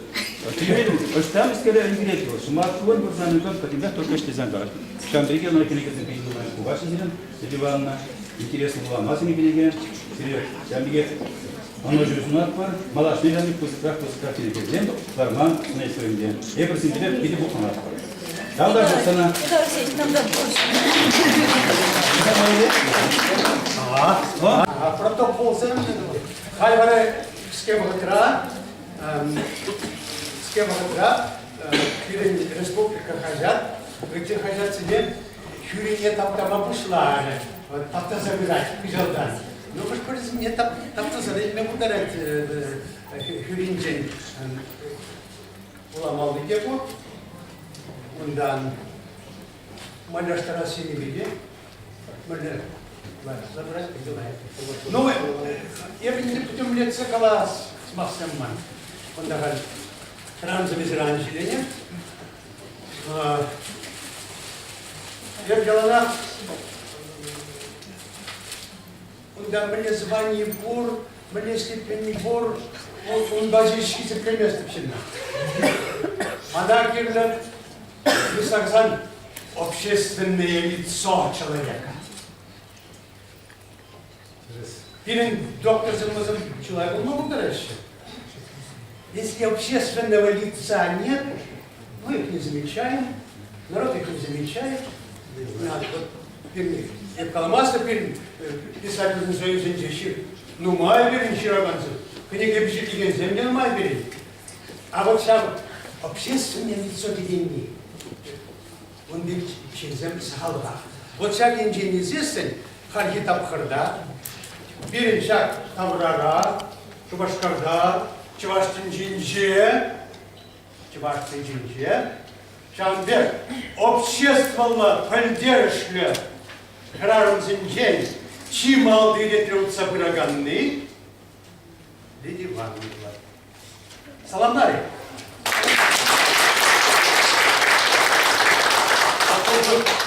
Тӳрен ӑҫта мӗскере ӗлкӗрет вӑл. Шӑмат кун пырсан ӳкӗн пӗтӗмпех только ӗҫлесен ларать. Ҫавӑн пирки ӑна кӗнекесем питӗ нумай пухаҫҫӗ сирӗн, Лидия Ивановна. Интереслӗ вулама сӗнӗ кӗнеке. Сире ҫавӑн пекех ӑнӑҫу сунатпӑр. Малашне ҫавӑн пек пысӑкрах пысӑкрах кӗнекесем ларма сӗнетпӗр ӗнтӗ. Эпир сирӗнпе питӗ пухӑнатпӑр. Тавтапуҫ сана. Николай Алексеевич, тавтапуҫ. Протоколсем халь вара кӗске вӑхӑтра кӗске вӑхӑтра пирӗн республика хаҫат ытти хаҫатсене хӳрине таптама пуҫларӗ. Таптаса пырать хыҫалтан. Ну, хӑш-пӗрисене таптаса илме пултарать хӳринчен. Вуламалли те пур. Унтан майлаштарас енӗпе те мӗнле забрать, Ну, эпӗ не пӗтӗмлетсе калас сӑмахсем ман. Кунта халь транзавизран ҫиленӗ. Эп яланах унта мӗнле звани пур, мӗнле степени пур, унпа ҫеҫ хисеплеместӗп ҫынна. Мана кирлӗ, писаксан, общественное лицо человека. Пирӗн докторсем вӗсем чылай пулма пултараҫҫӗ. Если общественного лица нет, мы их не замечаем, народ их не замечает. Надо вот пирӗн, эп каламастӑп пирӗн писательсен союзӗнче ҫыр, нумай пирӗн ҫыракансем, кӗнеке пичетлекенсем те нумай пирӗн. А вот ҫав общественное лицо текенни, ун пек ҫынсем сахалрах. Вот ҫак енчен илсессӗн хальхи тапхӑрта пирӗн ҫак таврара, Шупашкарта, Чӑваш тӗнчинче. чӑваш тӗнчинче. Ҫавӑн пек обществӑллӑ пӗлтерӗшлӗ хӗрарӑмсенчен чи малти ретре утса пыраканни Лидия Ивановна пулать. Саламларӗ.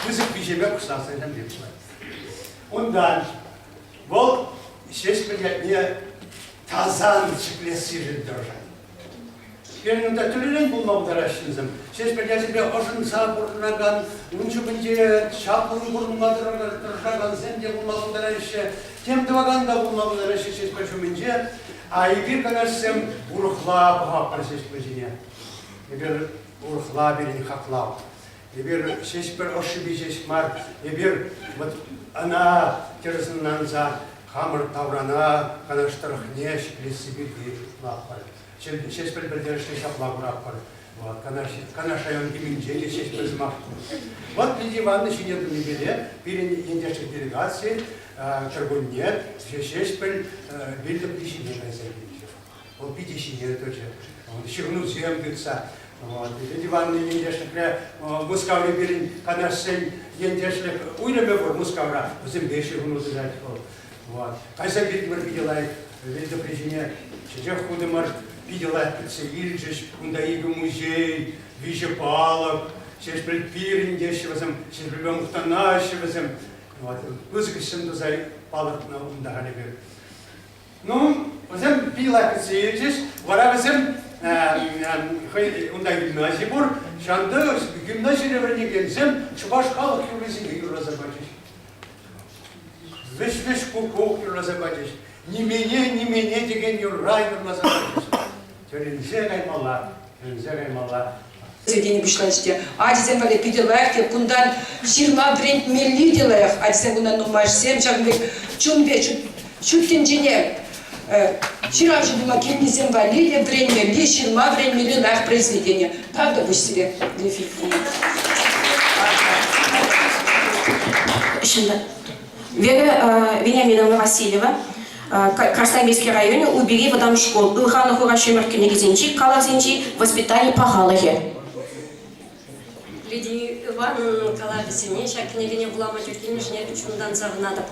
Пысӑк виҫепе пуҫласа пулать. Унтан вӑл Ҫеҫпӗл ятне тасан ҫӗклессишӗн тӑрӑшать. Пирӗн унта тӗрлӗрен пулма пултараҫҫӗ ҫынсем. Ҫеҫпӗл ячӗпе ӑшӑнса пурӑнакан, ун ҫумӗнче чаплӑн пурӑнма тӑрӑшакансем те пулма пултараҫҫӗ, тем тӑвакан та пулма пултараҫҫӗ Ҫеҫпӗл ҫумӗнче. А эпир канашсем урӑхла пӑхатпӑр Ҫеҫпӗл ҫине. Эпир урӑхла пирӗн хаклав. Эпир Ҫеҫпӗл ӑшшипе ҫеҫ мар, эпир вот ӑна тӗрӗс ӑнланса хамӑр таврана Канаш тӑрӑхне ҫӗклесси пирки шутлатпӑр. Ҫеҫпӗл пӗлтерӗшне ҫапла куратпӑр. Вот, Канаш, Канаш район киминче те Ҫеҫпӗл сӑмах пур. Вот Лидия Ивановна ҫине тӑнипеле пирӗн ентешлӗх делегаци кӗркунне Ҫеҫпӗл вилтӑпри ҫине кайса килчӗ. Вӑл питӗ ҫине тӑчӗ. Ҫыхӑнусем тытса. Лидия Ивановна ентешлӗхре Мускаври пирӗн Канашсен ентешлӗх уйрӑмӗ пур Мускавра. Вӗсемпе ҫыхӑну тытать вӑл. Вот. Кайса килтӗмӗр питӗ лайӑх. Вилтӑпри ҫине чечек хутӑмӑр. Питӗ лайӑх кӗтсе илчӗҫ. Унта икӗ музей, виҫӗ палӑк. Ҫеҫпӗл пирӗн теҫҫӗ вӗсем. Ҫеҫпӗлпе мухтанаҫҫӗ вӗсем. Вот. Пысӑк ӗҫсем туса палӑртнӑ унта халь эпир. Ну, вӗсем питӗ лайӑх кӗтсе илчӗҫ. Вара вӗсем хӑй унта гимнази пур. Ҫанта гимназире вӗренекенсем чӑваш халӑх юррисене юрласа пачӗҫ. Вӗҫ-вӗҫ куккук юрласа пачӗҫ. Нимене, нимене текен юрра юрласа пачӗҫ. Тӗлӗнсе каймалла, тӗлӗнсе каймалла. Тени пуҫланчӗ те. Ачасем валли питӗ лайӑх те, кунтан ҫырма вӗрентмелли те лайӑх. Ачасем кунтан нумайӑшсем ҫакӑн пек чунпе ҫут тӗнчене ҫыравҫӑ пулма килнисем валли те вӗренмелли, ҫырма вӗренмелли лайӑх произведени. Правда пуҫ сире, Лидия Филипповна. Вера Вениаминовна Васильева, Красноармейски районӗ Упири вӑтам шкул, Ылханлӑ хура ҫӗмӗрт кӗнекисенчи калавсенчи воспитани пахалӑхӗ. Лидия Ивановнӑн калавӗсене ҫак кӗнекене вулама тӳр килнӗшӗн эпӗ чунтан савӑнатӑп.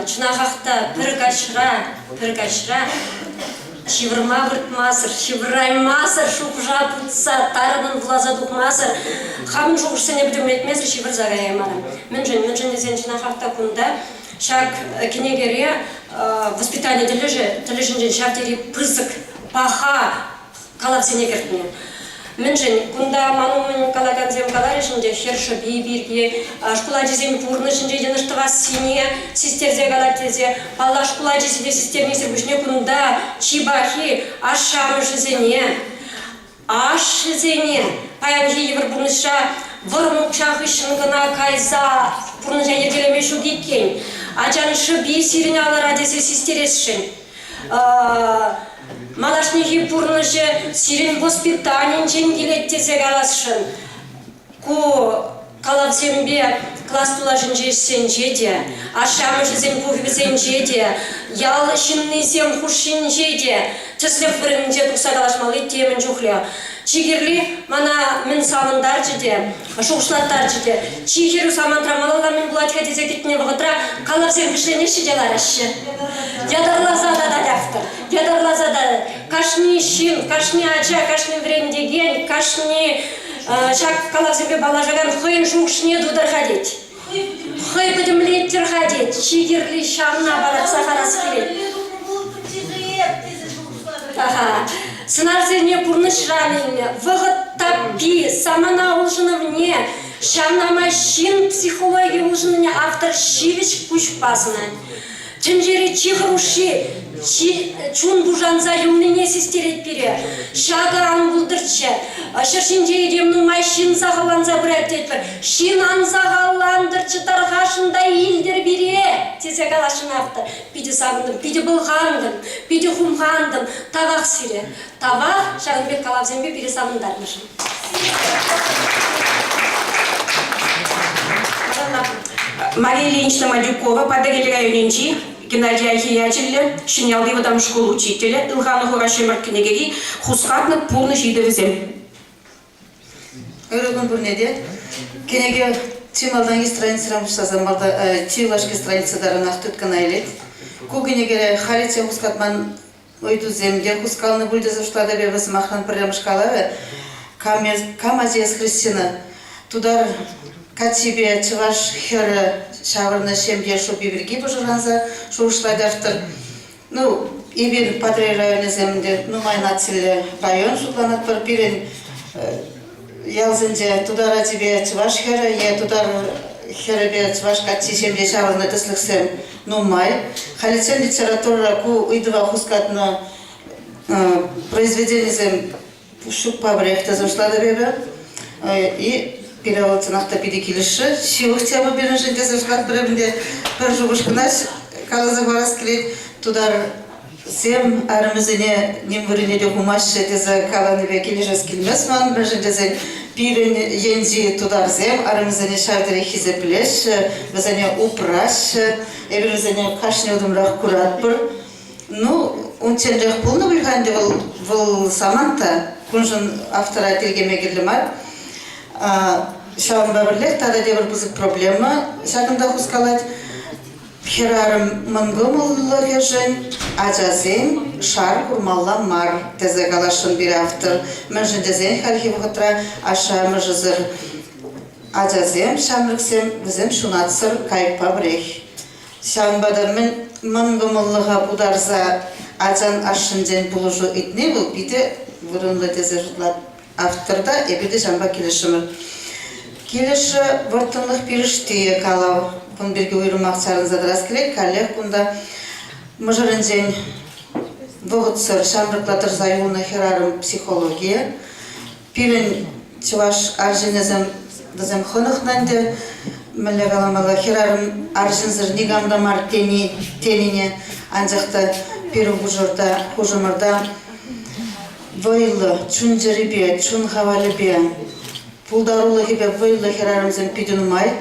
Чӑнахах та пӗр каҫра, пӗр каҫра ҫывӑрма выртмасӑр, ҫывӑраймасӑр, шухӑша путса, тарӑнӑн вуласа тухмасӑр, хамӑн шухӑшсене пӗтӗмлетмесӗр ҫывӑрса каяймарӑм. Мӗншӗн? Мӗншӗн тесен чӑнахах та кунта ҫак кӗнекере воспитани тӗлӗшӗ тӗлӗшӗнчен ҫав тери пысӑк, паха калавсене кӗртнӗ. Мӗншӗн кунта ман умӗн калакансем каларӗҫ ӗнтӗ хӗр шӑпи пирки, шкул ачисен пурнӑҫӗнче йӑнӑш тӑвассине систерсе калать тесе. Паллах, шкул ачисене систернисӗр пуҫне кунта чи пахи ашшӗ-амӑшӗсене, ашшӗсене паянхи йывӑр пурнӑҫра вӑрӑм укҫа хыҫҫӑн кӑна кайса пурнӑҫа йӗркелеме ҫук иккен. Ачан шӑпи сирӗн алӑра тесе систересшӗн. Малашнехи пурнӑҫӗ сирӗн воспитанинчен килет тесе каласшӑн. Ку калавсемпе класс тулашӗнчи ӗҫсенче те, ашшӗ-амӑшӗсен пухӑвӗсенче те, ял ҫыннисем хушшинче те тӗслӗх вырӑнӗнче тухса калаҫмалли темӗн чухлӗ. Чи кирли мана мӗн савӑнтарчӗ те, шухӑшлаттарчӗ те, чи хӗрӳ самантра малалла мӗн пулать-ха тесе кӗтнӗ вӑхӑтра калавсем вӗҫленеҫҫӗ те лараҫҫӗ. Ятарласа татать автор, ятарласа татать. Кашни ҫын, кашни ача, кашни вӗрентекен, кашни ҫак калавсемпе паллашакан хӑйӗн шухӑшне тутӑр-ха тет. Хӑй пӗтӗмлеттӗр-ха тет. Чи кирли ҫавна палӑртса харас килет. Сӑнарсене пурнӑҫран илнӗ, вӑхӑт таппи, самана улшӑнӑвне, ҫавна май ҫын психологи улшӑнӑвне автор ҫивӗч куҫпа сӑнать. Тӗнчери чи хӑрушши, чи чун пушанса юлнине систерет пире. Ҫакӑ ан пултӑрччӗ. Ҫӗр ҫинче этем нумай ҫын сахалланса пырать тетпӗр. Ҫын ан сахаллантӑрччӗ, тархасшӑн та илтӗр пире, тесе каласшӑн автор. Питӗ савӑнтӑм, питӗ пӑлхантӑм, питӗ хумхантӑм. Тавах сире. Тавах ҫакӑн пек калавсемпе пире савӑнтарнӑшӑн. Мария Ильинична Мадюкова Патӑрьел районӗнчи Геннадий Айхи ячӗллӗ Ҫӗньялти вӑтам шкул учителӗ Ылханлӑ хура ҫӗмӗрт кӗнекери хускатнӑ пурнӑҫ ыйтӑвӗсем. Ырӑ кун пурне те. Кӗнеке чи малтанхи страницӑран пуҫласа малта чи юлашки страница таранах тыткӑна илет. Ку кӗнекере халиччен хускатман ыйтусем те хускалнӑ пуль тесе шутлатӑп эпӗ сӑмахран пӗрремӗш калавӗ. Кам ачи эс Христина? Тутар каччипе чӑваш хӗрӗ ҫавӑрнӑ ҫемье шӑпи пирки пӑшӑрханса шухӑшлать автор. Ну, эпир Патӑрьел районӗсем ӗнтӗ нумай нациллӗ район шутланатпӑр. Пирӗн ялсенче тутар ачипе чӑваш хӗрӗ е тутар хӗрӗпе чӑваш каччи ҫемье ҫавӑрнӑ тӗслӗхсем нумай. Халиччен литературӑра ку ыйтӑва хускатнӑ произведенисем ҫукпа пӗрех тесе шутлатӑп эпӗ. И пире вӑл чӑнах та питӗ килӗшрӗ. Ҫывӑх тема пирӗншӗн тесе шутлатпӑр ӗнтӗ. Пӗр шухӑш кӑна каласа хӑварас килет. Тутарсем арӑмӗсене ним вырӑнне те хумаҫҫӗ тесе каланипе килӗшес килмест ман, мӗншӗн тесен пирӗн енчи тутарсем арӑмӗсене ҫав тери хисеплеҫҫӗ, вӗсене упраҫҫӗ. Эпир вӗсене кашни утӑмрах куратпӑр. Ну, унчченрех пулнӑ пуль-ха ӗнтӗ вӑл, вӑл самант та. Куншӑн автора тиркеме кирлӗ мар. Ҫавӑнпа пӗрлех тата тепӗр пысӑк проблема ҫакӑнта хускалать. Хӗрарӑм мӑнкӑмӑллӑхӗшӗн ачасен шар курмалла мар тесе каласшӑн пире автор. Мӗншӗн тесен хальхи вӑхӑтра ашшӗ-амӑшӗсӗр ачасем, ҫамрӑксем вӗсем ҫунатсӑр кайӑкпа пӗрех. Ҫавӑнпа та мӗн мӑнкӑмӑллӑха путарса ачан ашшӗнчен пулӑшу ыйтни вӑл питӗ вырӑнлӑ тесе шутлать автор та, эпир те ҫавӑнпа килӗшрӗмӗр. Килӗшрӗ вӑрттӑнлӑх пирӗштийӗ калав. Кун пирки уйрӑмах чарӑнса тӑрас килет. Каллех кунта мӑшӑрӗнчен вӑхӑтсӑр ҫамрӑкла тӑрса юлнӑ хӗрарӑм психологийӗ. Пирӗн чӑваш арҫынӗсем вӗсем хӑнӑхнӑ ӗнтӗ, мӗнле каламалла, хӗрарӑм арҫынсӑр никам та мар тени, тенине, анчах та пирӗн хушӑрта, хушӑмӑрта вӑйлӑ чун-чӗрипе, чун хавалӗпе, пултарулӑхӗпе вӑйлӑ хӗрарӑмсем питӗ нумай.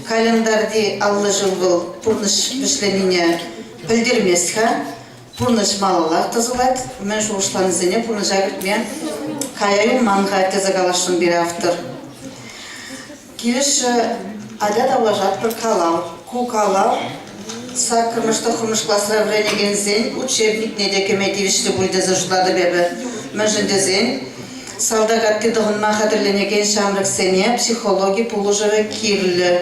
Календарьти 50 ҫул вӑл пурнӑҫ вӗҫленине пӗлтермест-ха. Пурнӑҫ малаллах тӑсӑлать, мӗн шухӑшланисене пурнӑҫа кӗртме кая юлман-ха, тесе каласшӑн пире автор. Килӗшрӗ атя тавлашатпӑр калав. Ку калав саккӑрмӗш тӑххӑрмӗш класра вӗренекенсен учебникне те кӗме тивӗҫлӗ пуль тесе шутлатӑп эпӗ. Мӗншӗн тесен салтак атти тӑхӑнма хатӗрленекен ҫамрӑксене психологи пулӑшӑвӗ кирлӗ.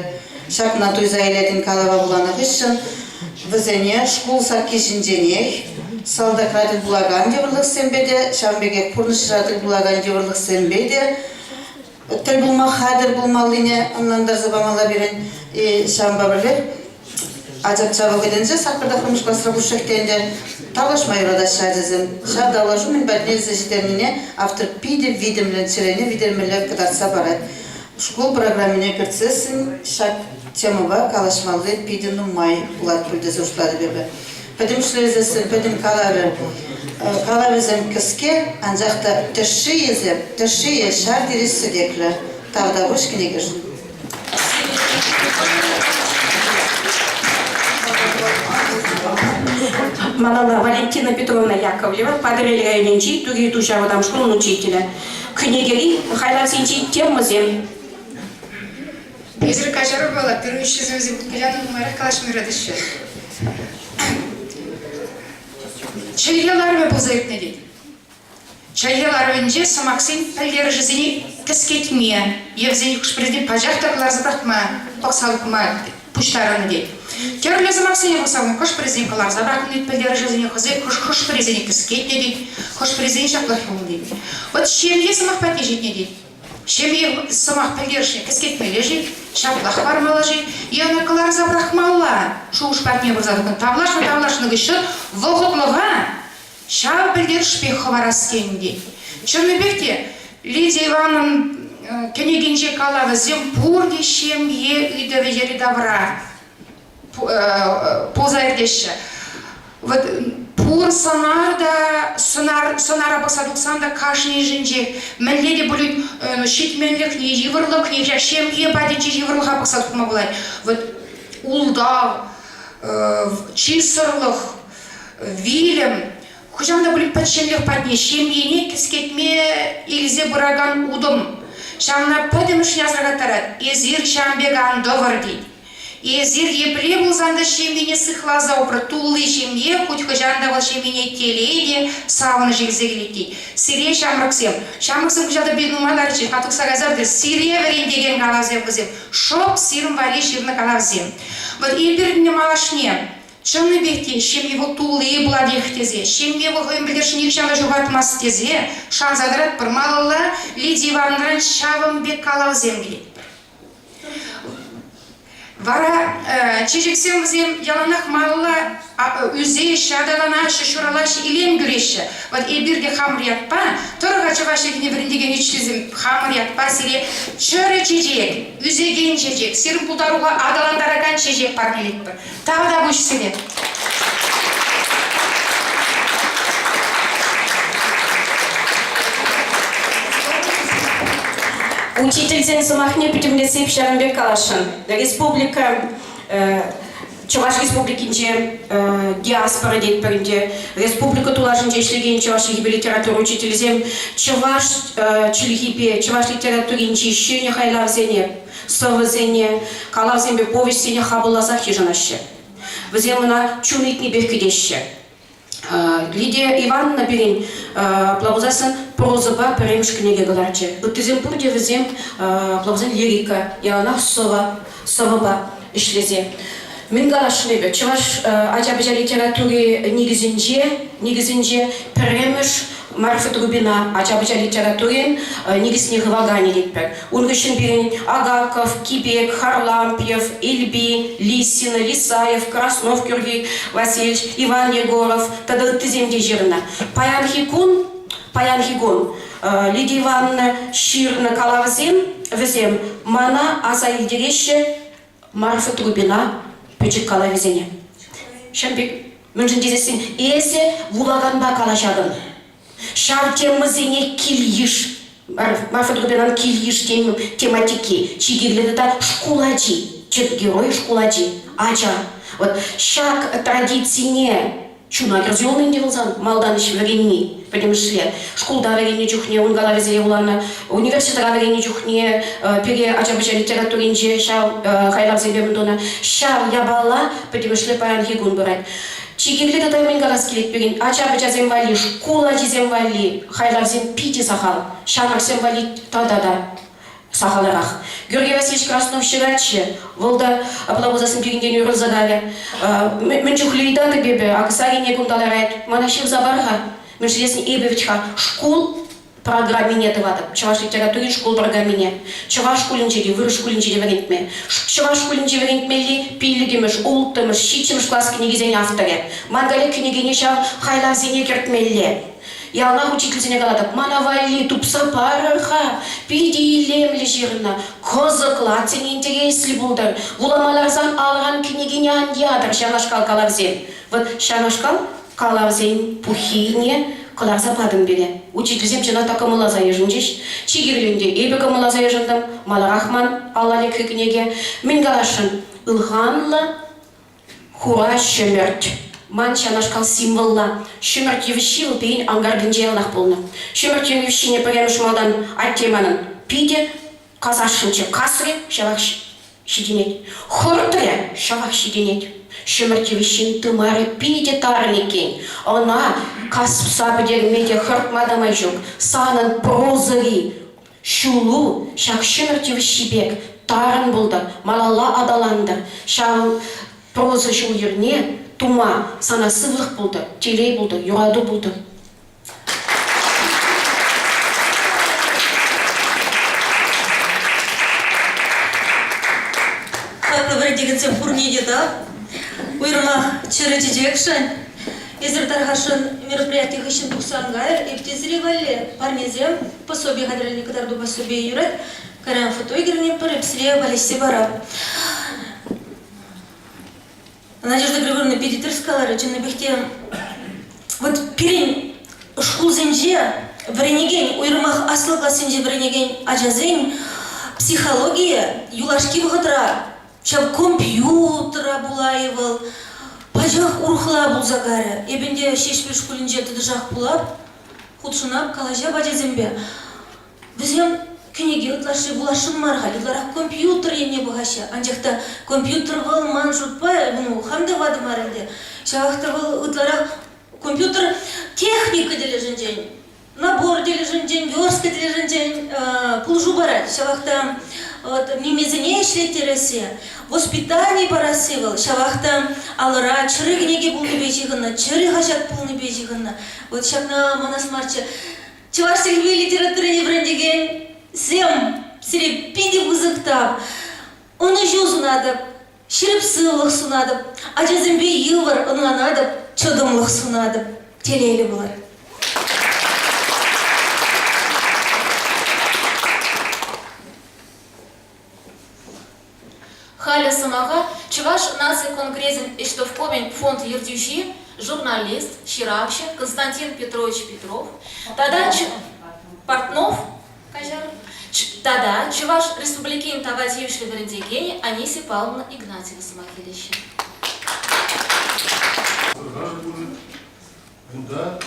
Ҫакна туйса илетӗн калава вуланӑ хыҫҫӑн Вӗсене шкул сакки ҫинченех салтакра тӗл пулакан йывӑрлӑхсемпе те, ҫавӑн пекех пурнӑҫра тӗл пулакан йывӑрлӑхсемпе те тӗл пулма хатӗр пулмаллине ӑнлантарса памалла пирӗн. Ҫавӑнпа пӗрлех ачапча вӑхӑтӗнче саккӑрта хӑмӑш класра пушшех те ӗнтӗ тавлашма юратаҫҫӗ ачасем. Ҫав тавлашу мӗн патне илсе ҫитернине автор питӗ витӗмлӗн, чӗрене витермелле кӑтартса парать. Шкул программине кӗртсессӗн ҫак темӑпа калаҫмалли питӗ нумай пулать пуль тесе шутлатӑп эпӗ. Пӗтӗмӗшлесессӗн пӗтӗм калавӗ калавӗсем кӗске, анчах та тӗшшийӗсем, тӗшшийӗ ҫав тери сӗтеклӗ. Тавтапуҫ кӗнекешӗн. Малалла Валентина Петровна Яковлева, Патӑрьел районӗнчи Тури Туҫа вӑтам шкулӑн учителӗ. Кӗнекери хайлавсенчи темӑсем. Эсир каҫару пала, пирӗн ӗҫченсем пуян нумайрах калаҫма юратаҫҫӗ. Чӗлхе ларӑвӗ пулса иртнӗ тет. Чӗлхе ларӑвӗнче сӑмахсен пӗлтерӗшӗсене кӗскетме е вӗсен хӑш-пӗрисене пачах та кӑларса пӑрахма, пӑхса тухма пуҫтарӑннӑ тет. Тӗрлӗ сӑмахсене пӑхса хӑш-пӗрисене кӑларса пӑрахнӑ тет пӗлтерӗшӗсене, хӑш-пӗрисене кӗскетнӗ тет, хӑш-пӗрисене ҫаплах юлнӑ тет. Вот ҫемье сӑмах патне ҫитнӗ тет. Ҫемье сӑмах пӗлтерӗшне кӗскетмелле-ши, ҫаплах хӑвармалла-ши е ӑна кӑларса пӑрахмалла шухӑш патне пырса тухнӑ. Тавлашнӑ-тавлашнӑ хыҫҫӑн вӑхӑтлӑха ҫав пӗлтерӗшпех хӑварас тенӗ тет. Чӑннипех те Лидия Ивановнӑн кӗнекинче калавӗсем пурте ҫемье ыйтӑвӗ йӗри-тавра пулса иртеҫҫӗ. Вот пур сӑнар та сӑнар, сӑнара пӑхса тухсан та кашнийӗшӗнчех мӗнле те пулин ҫитменлӗхне, йывӑрлӑхне, ҫак ҫемье патӗнчи йывӑрлӑха пӑхса тухма пулать. Вот ултав, чыссӑрлӑх, вилӗм, хӑҫан та пулин пӗчченлӗх патне ҫемьене кӗскетме илсе пыракан утӑм. Ҫавна пӗтӗмӗшне асӑрхаттарать, эсир ҫавӑн пек ан тӑвӑр тет. Эсир епле пулсан та ҫемьене сыхласа упрӑр, тулли ҫемье хуть хӑҫан та вӑл ҫемьене телей те савӑнӑҫ илсе килет тет. Сире, ҫамрӑксем, ҫамрӑксем кӑҫал та пит нумай ларчӗҫ, ха тухса кайса пӗтӗр, сире вӗрентекен калавсем вӗсем, шӑп сирӗн валли ҫырнӑ калавсем. Вӑт эпир малашне чӑннипех те ҫемье вӑл тулли пулатех тесе, ҫемье вӑл хӑйӗн пӗлтерӗшне нихҫан та ҫухатмасть тесе шанса тӑратпӑр. Малалла Лидия Ивановнӑран ҫавӑн пек калавсем килетпӗр. Вара чечексем вӗсем яланах малалла ӳсеҫҫӗ, аталанаҫҫӗ, ҫуралаҫҫӗ, илем кӳреҫҫӗ. Вот эпир те хамӑр ятпа, тӑрӑха чӑваш чӗлхине вӗрентекен учительсем хамӑр ятпа сире чӗрӗ чечек, ӳсекен чечек, сирӗн пултарулӑха аталантаракан чечек парнелетпӗр. Тавтапуҫ сире! Учительсен сӑмахне пӗтӗмлетсе ҫавӑн пек каласшӑн. Республика Чӑваш Республикинче диаспора тетпӗр ӗнтӗ. Республика тулашӗнче ӗҫлекен чӑваш чӗлхипе литература учителӗсем чӑваш чӗлхипе чӑваш литературинчи ҫӗнӗ хайлавсене сӑвӑсене, калавсемпе повеҫсене хапӑлласах йышӑнаҫҫӗ. Вӗсем ӑна чун ыйтнипех кӗтеҫҫӗ. Лидия Ивановна пирӗн апла пулсассӑн прозӑпа пӗрремӗш кӗнеке кӑларчӗ. Ыттисем пурте вӗсем апла пулсан лирика, яланах сӑвӑ, сӑвӑпа ӗҫлесе. Мӗн каласшӑн эпӗ? Чӑваш ача-пӑча литератури никӗсӗнче, никӗсӗнче пӗрремӗш Марфа Трубина ача-пӑча литературин никӗсне хываканӗ тетпӗр. Ун хыҫҫӑн пирӗн Агаков, Кипек, Харлампьев, Эльби, Лисина, Лисаев, Краснов Георгий Васильевич, Иван Егоров тата ыттисем те ҫырнӑ. Паянхи кун, паянхи кун Лидия Ивановна ҫырнӑ калавсем вӗсем мана аса илтереҫҫӗ Марфа Трубина пӗчӗк калавӗсене. Ҫав пек Мӗншӗн тесессӗн эсӗ вулаканпа калаҫатӑн. Ҫав темӑсене кил-йыш, Марфа Трубинан кил-йыш тематики чи кирлӗ тата шкул ачи, тӗп герой шкул ачи, ача. Вот ҫак традицине чуна кӗрсе юлнӑ ӗнтӗ пулсан малтан ӗҫ вӗренни пӗтӗмӗшле. Шкулта вӗреннӗ чухне ун калавӗсене вуланӑ, университетра вӗреннӗ чухне пире ача-пӑча литературинче ҫав хайлавсемпе мӗн тунӑ, ҫав япала пӗтӗмӗшле паянхи кун пырать. Чи кирли тата мӗн калас килет пирӗн, ача-пӑчасем валли, шкул ачисем валли хайлавсем питӗ сахал, ҫамрӑксем валли тата та сахалрах. Георгий Васильевич Краснов ҫыратчӗ, вӑл та апла пулсассӑн пирӗнтен уйрӑлса кайрӗ. Мӗн чухлӗ ыйтатӑп эпӗ, Аксарине кунта ларать, мана ҫырса пар-ха. Мӗншӗн тесен эпӗ вӗт-ха шкул программине тӑватӑп, чӑваш литературин шкул программине. Чӑваш шкулӗнче те, вырӑс шкулӗнче те вӗрентме. Чӑваш шкулӗнче вӗрентмелли пиллӗкӗмӗш, улттӑмӗш, ҫиччӗмӗш класс кӗнекисен авторӗ. Ман каллех кӗнекене ҫав хайлавсене кӗртмелле. Яланах учительсене калатӑп, мана валли тупса парӑр-ха, питӗ илемлӗ ҫырнӑ, кӑсӑклӑ, атьсене интереслӗ пултӑр, вулама ларсан алран кӗнекене ан ятӑр ҫавнашкал калавсем. Вот ҫавнашкал калавсен пуххине кӑларса патӑм пире. Учительсем чӑнах та кӑмӑлласа йышӑнчӗҫ. Чи кирли ӗнтӗ, эпӗ кӑмӑлласа йышӑнтӑм, маларах ман алла лекрӗ кӗнеке. Мӗн каласшӑн, ылханлӑ хура ҫӗмӗрт. Ман ҫавнашкал символла ҫӗмӗрт йывӑҫҫи вӑл пирӗн анкартинче яланах пулнӑ. Ҫӗмӗрт йывӑҫҫине пӗрремӗш малтан атте манӑн питӗ касасшӑнччӗ. Касрӗ, ҫавах ҫитӗнет. Хӑртрӗ, ҫавах ҫитӗнет. Ҫӗмӗрт йывӑҫҫин тымарӗ питӗ тарӑн иккен. Ӑна касса пӗтерме те хӑртма та май ҫук. Санӑн прозӑри ҫулу ҫак ҫӗмӗрт йывӑҫҫи пек тарӑн пултӑр, малалла аталантӑр. Ҫав проза ҫул-йӗрне тума сана сывлӑх пултӑр, телей пултӑр, юрату пултӑр. Хаклӑ вӗрентекенсем пурне те тав. Уйрӑмах чӗрӗ чечекшӗн. Эсир тархасшӑн мероприяти хыҫҫӑн тухсан кайӑр. Эп те сире валли парнесем, пособи хатӗрленӗ кӑтарту пособийӗ юрать. Кайран фото ӳкерӗнетпӗр, эп сире валеҫсе парап. Надежда Григорьевна питӗ тӗрӗс каларӗ, чӑннипех те вот пирӗн шкулсенче вӗренекен, уйрӑмах аслӑ классенче вӗренекен ачасен психологийӗ юлашки вӑхӑтра ҫав компьютера пулай вӑл, пачах урӑхла пулса кайрӗ. Эп ӗнтӗ Ҫеҫпӗл шкулӗнче тӑтӑшах пулап, хутшӑнап, калаҫап ачасемпе. Вӗсем. кӗнеке ытлашши вуласшӑн мар халь, ытларах компьютер енне пӑхаҫҫӗ. Анчах та компьютер вӑл ман шутпа, ну, хам та ватӑ мар ӗнтӗ, ҫавах та вӑл ытларах компьютер техника тӗлӗшӗнчен, набор тӗлӗшӗнчен, верстка тӗлӗшӗнчен пулӑшу парать. Ҫавах та вот, мимесене ӗҫлеттересси, воспитани парасси вӑл ҫавах та алӑра чӗрӗ кӗнеке пулнипе ҫыхӑннӑ, чӗрӗ хаҫат пулнипе ҫыхӑннӑ. Вот ҫакна манас марччӗ. Чӑваш чӗлхипе литературине вӗрентекенсем сире питӗ пысӑк тав. Ӑнӑҫу сунатӑп, ҫирӗп сывлӑх сунатӑп, ачасемпе йывӑр ӑнланатӑп, чӑтӑмлӑх сунатӑп. Телейлӗ пулӑр. Халӗ сӑмаха Чӑваш наци конгресӗн ӗҫтӑвкомӗн фонд ертӳҫи, журналист, ҫыравҫӑ Константин Петрович Петров тата Портнов каҫар, тата Чӑваш Республикин тава тивӗҫлӗ вӗрентекенӗ Анисия Павловна Игнатьева сӑмах илеҫҫӗ. Унта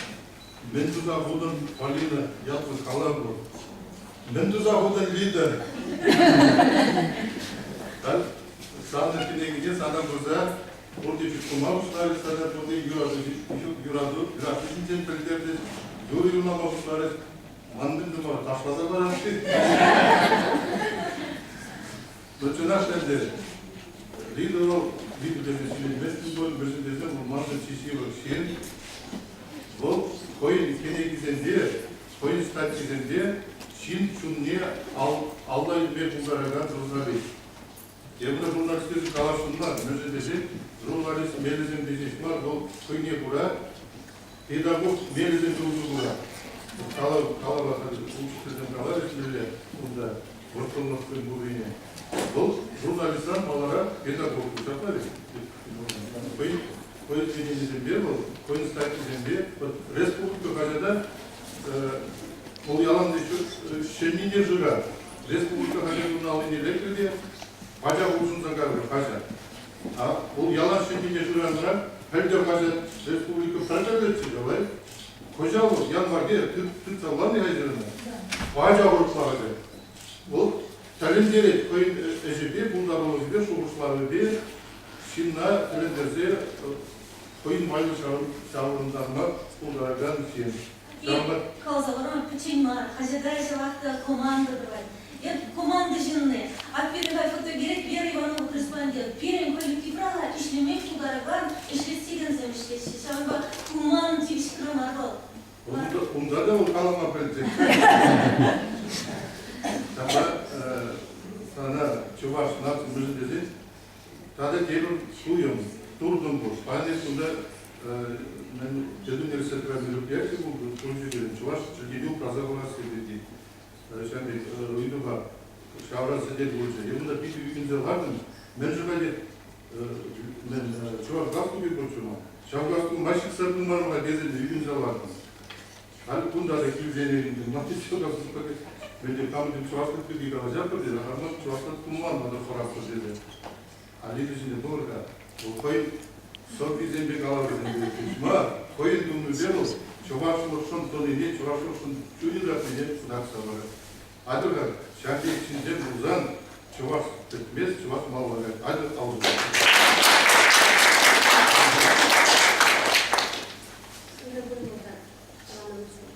Мӗн туса хутӑн, Полина, ятлӑ калав пур. Мӗн туса хутӑн, Лида? Санӑн кӗнекине сана курса пурте чуптума пуҫларӗҫ тата пурте юрату, юрату, юрату ҫинчен пӗлтерчӗҫ, юрӑ юрлама пуҫларӗҫ. Ман мӗн тума, ташласа парас-ши? Ну, чӑнах ӗнтӗ, Лида вӑл, Лида тесе ҫӳреместӗн пуль, мӗншӗн тесен вӑл маншӑн чи ҫывӑх ҫын. Вӑл хӑйӗн кӗнекисемпе, хӑйӗн статйисемпе ҫын чунне алла илме пултаракан журналист. Тепӗр журналистсем каласшӑн мар, мӗншӗн тесен журналист мелӗсемпе ҫеҫ мар, вӑл хӑйне кура педагог мелӗсемпе усӑ курать. Калав, калава учительсем каларӗҫ мӗнле унта вӑрттӑнлӑхсем пуррине. Вӑл журналистран маларах педагог ҫапла ведь? Хӑй произведенисемпе вӑл, хӑйӗн статйисемпе республика хаҫата вӑл ялан ҫӗннине шырать. Республика хаҫат ун аллине лекрӗ те пачах улшӑнса кайрӗ хаҫат. А вӑл ялан ҫӗннине шыранӑран пӗлтӗр хаҫат республика пӗлтӗрлетчӗ давай. Кӑҫал вӑл январьте тытса ларнӑ хаҫатӑна пачах урӑхла хаҫат. Вӑл тӗлӗнтерет хӑйӗн ӗҫӗпе, пултарулӑхӗпе, шухӑшлавӗпе Ҫынна тӗлӗнтерсе хӑйӗн майлӑ ҫаврӑнтарма пултаракан ҫын. Ҫавӑнпа Каласа парам, пӗччен мар, хаҫата ҫавах та команда тӑвать. Эп команда ҫынни. Ак пирӗн халь фотогерет Вера Иванова корреспондент. Пирӗн коллективра ӗҫлеме пултаракан, ӗҫлес текенсем ӗҫлеҫҫӗ. Ҫавӑнпа ку манӑн тивӗҫ кӑна мар вӑл. Унта та вӑл калама пӗлчӗ. Ҫапла сана чӑваш наци мӗншӗн тесен Тата тепӗр туйӑм, туртӑм пур. Паян эс кунта университетра мероприяти пулнӑ, пирӗн чӑваш чӗлхине упраса хӑварасси пирки ҫав пек ыйтупа ҫавра сӗтел пулчӗ. Эп унта питӗ ӳкӗнсе лартӑм. Мӗншӗн халӗ мӗн чӑваш галстукӗ пурччӗ ман. Ҫав галстук ма ҫыхса пымарӑм-ха тесе те ӳкӗнсе лартӑм. Халь кунта та килсен ӗнтӗ ман Ӗнтӗ кам чӑвашлӑх пирки калаҫатпӑр тесе, хамӑр чӑвашлӑх тумланма та хӑратпӑр тесе. Алли ҫине пӑхӑр-ха, вӑл хӑй сӑввисемпе калавӗсемпе ҫеҫ мар, хӑйӗн тумӗпе вӑл чӑвашлӑхшӑн тӑнине, чӑвашлӑхшӑн чунӗ ыратнине кӑтартса парать. Атьӑр-ха, ҫав пек ҫынсем пулсан чӑваш пӗтмест, чӑваш малалла каять. Атьӑр, алӑ Ырӑ кун пултӑр, тӑванӑмсем.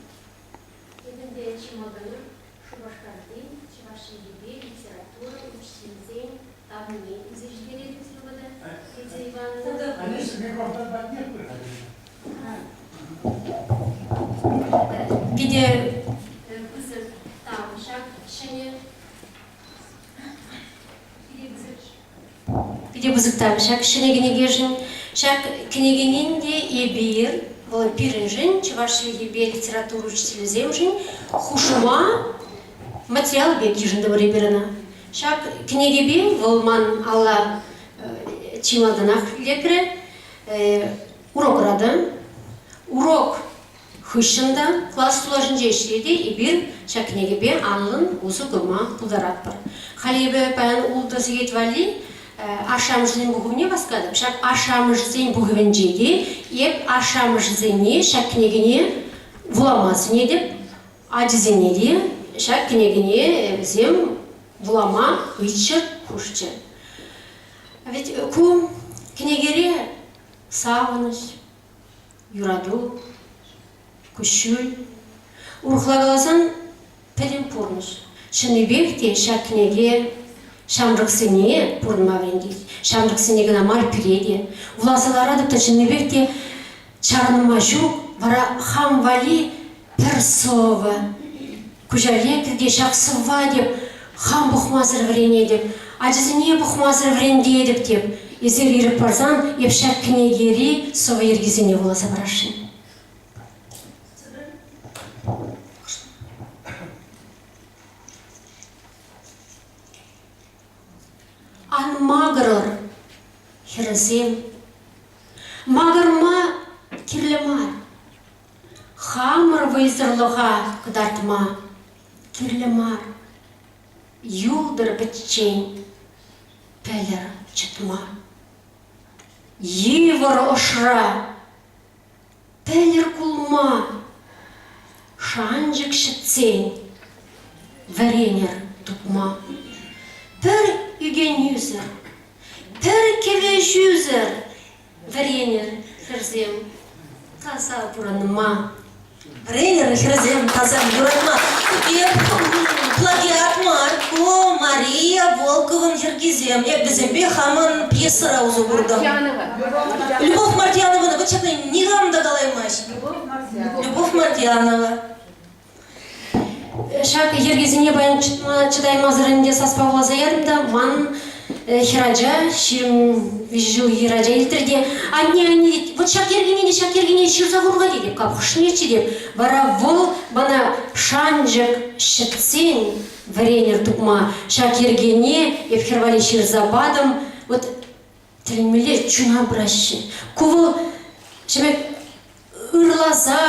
Эпӗ те чи малтанах Шупашкарти чӑваш чӗлхипе литература учителӗсен тавне илсе ҫитеретӗп сирӗн Лидия Ивановна. Питӗ пысӑк тав ҫак ҫӗнӗ Питӗ пысӑк тав ҫак ҫӗнӗ кӗнекешӗн. Ҫак кӗнекенен те эпир, вӑл пирӗншӗн, чӑваш чӗлхипе литература учителӗсемшӗн хушма материал пек йышӑнтӑмӑр эпир ӑна. Ҫак кӗнекепе вӑл ман алла чи малтанах лекрӗ. Урокра та, урок Хыҫҫӑн та класс тулашӗнче ӗҫре те эпир ҫак кӗнекепе анлӑн усӑ курма пултаратпӑр. Халӗ эпӗ паян ултӑ сехет валли ашшӗ-амӑшӗсен пухӑвне васкатӑп. Ҫак ашшӗ-амӑшӗсен пухӑвӗнче те эп ашшӗ-амӑшӗсене ҫак кӗнекене вулама сӗнетӗп, ачисене те. ҫак кӗнекене вӗсем вулама ыйтчӑр, хушчӗ. Ведь ку кӗнекере савӑнӑҫ, юрату, куҫҫуль. Урӑхла каласан, пӗтӗм пурнӑҫ. Чӑннипех те ҫак кӗнеке ҫамрӑксене пурӑнма вӗрентет. Ҫамрӑксене кӑна мар, пире те. Вуласа ларатӑп та чӑннипех те чарӑнма ҫук, вара хам валли пӗр сӑвӑ. Куҫа лекрӗ те ҫак сӑвва теп, хам пӑхмасӑр вӗренетӗп, ачасене пӑхмасӑр вӗрентетӗп теп. Эсир ирӗк парсан эп ҫак кӗнекери сӑвӑ йӗркисене вуласа парасшӑн. Ан макӑрӑр, хӗрӗсем. Макӑрма кирлӗ мар. Хамӑр вӑйсӑрлӑха кӑтартма кирлӗ мар. Юлтӑр пӗччен, пӗлӗр чӑтма. Йывӑр ӑшра пӗлӗр кулма, шанчӑк ҫӗтсен вӗренӗр тупма. Пӗр ӳкӗнӳсӗр, пӗр кӗвӗҫӳсӗр Вӗренӗр, хӗрсем, таса пурӑнма. Вӗренӗр, хӗрсем, таса юратма. Эп плагиат мар, ку Мария Волковӑн йӗркисем. Эп вӗсемпе хамӑн пьесӑра усӑ куртӑм. Любовь Мартьянована вот ҫакна никам та калаймасть. Любовь Мартьянова. Ҫак йӗркесене паян чӑтаймасӑр ӗнтӗ саспа вуласа ятӑм та ман хӗрача, 23 ҫулхи хӗрача илтрӗ те, анне, анне, тет, вот ҫак йӗркене те ҫак йӗркене ҫырса хур-ха тетӗп, кап хӑшнеччӗ теп. Вара вӑл мана шанчӑк ҫӗтсен вӗренӗр тупма ҫак йӗркене эп хӗр валли ҫырса патӑм. Вот тӗлӗнмелле чуна пыраҫҫӗ. Ку вӑл ҫӗмӗк ырласа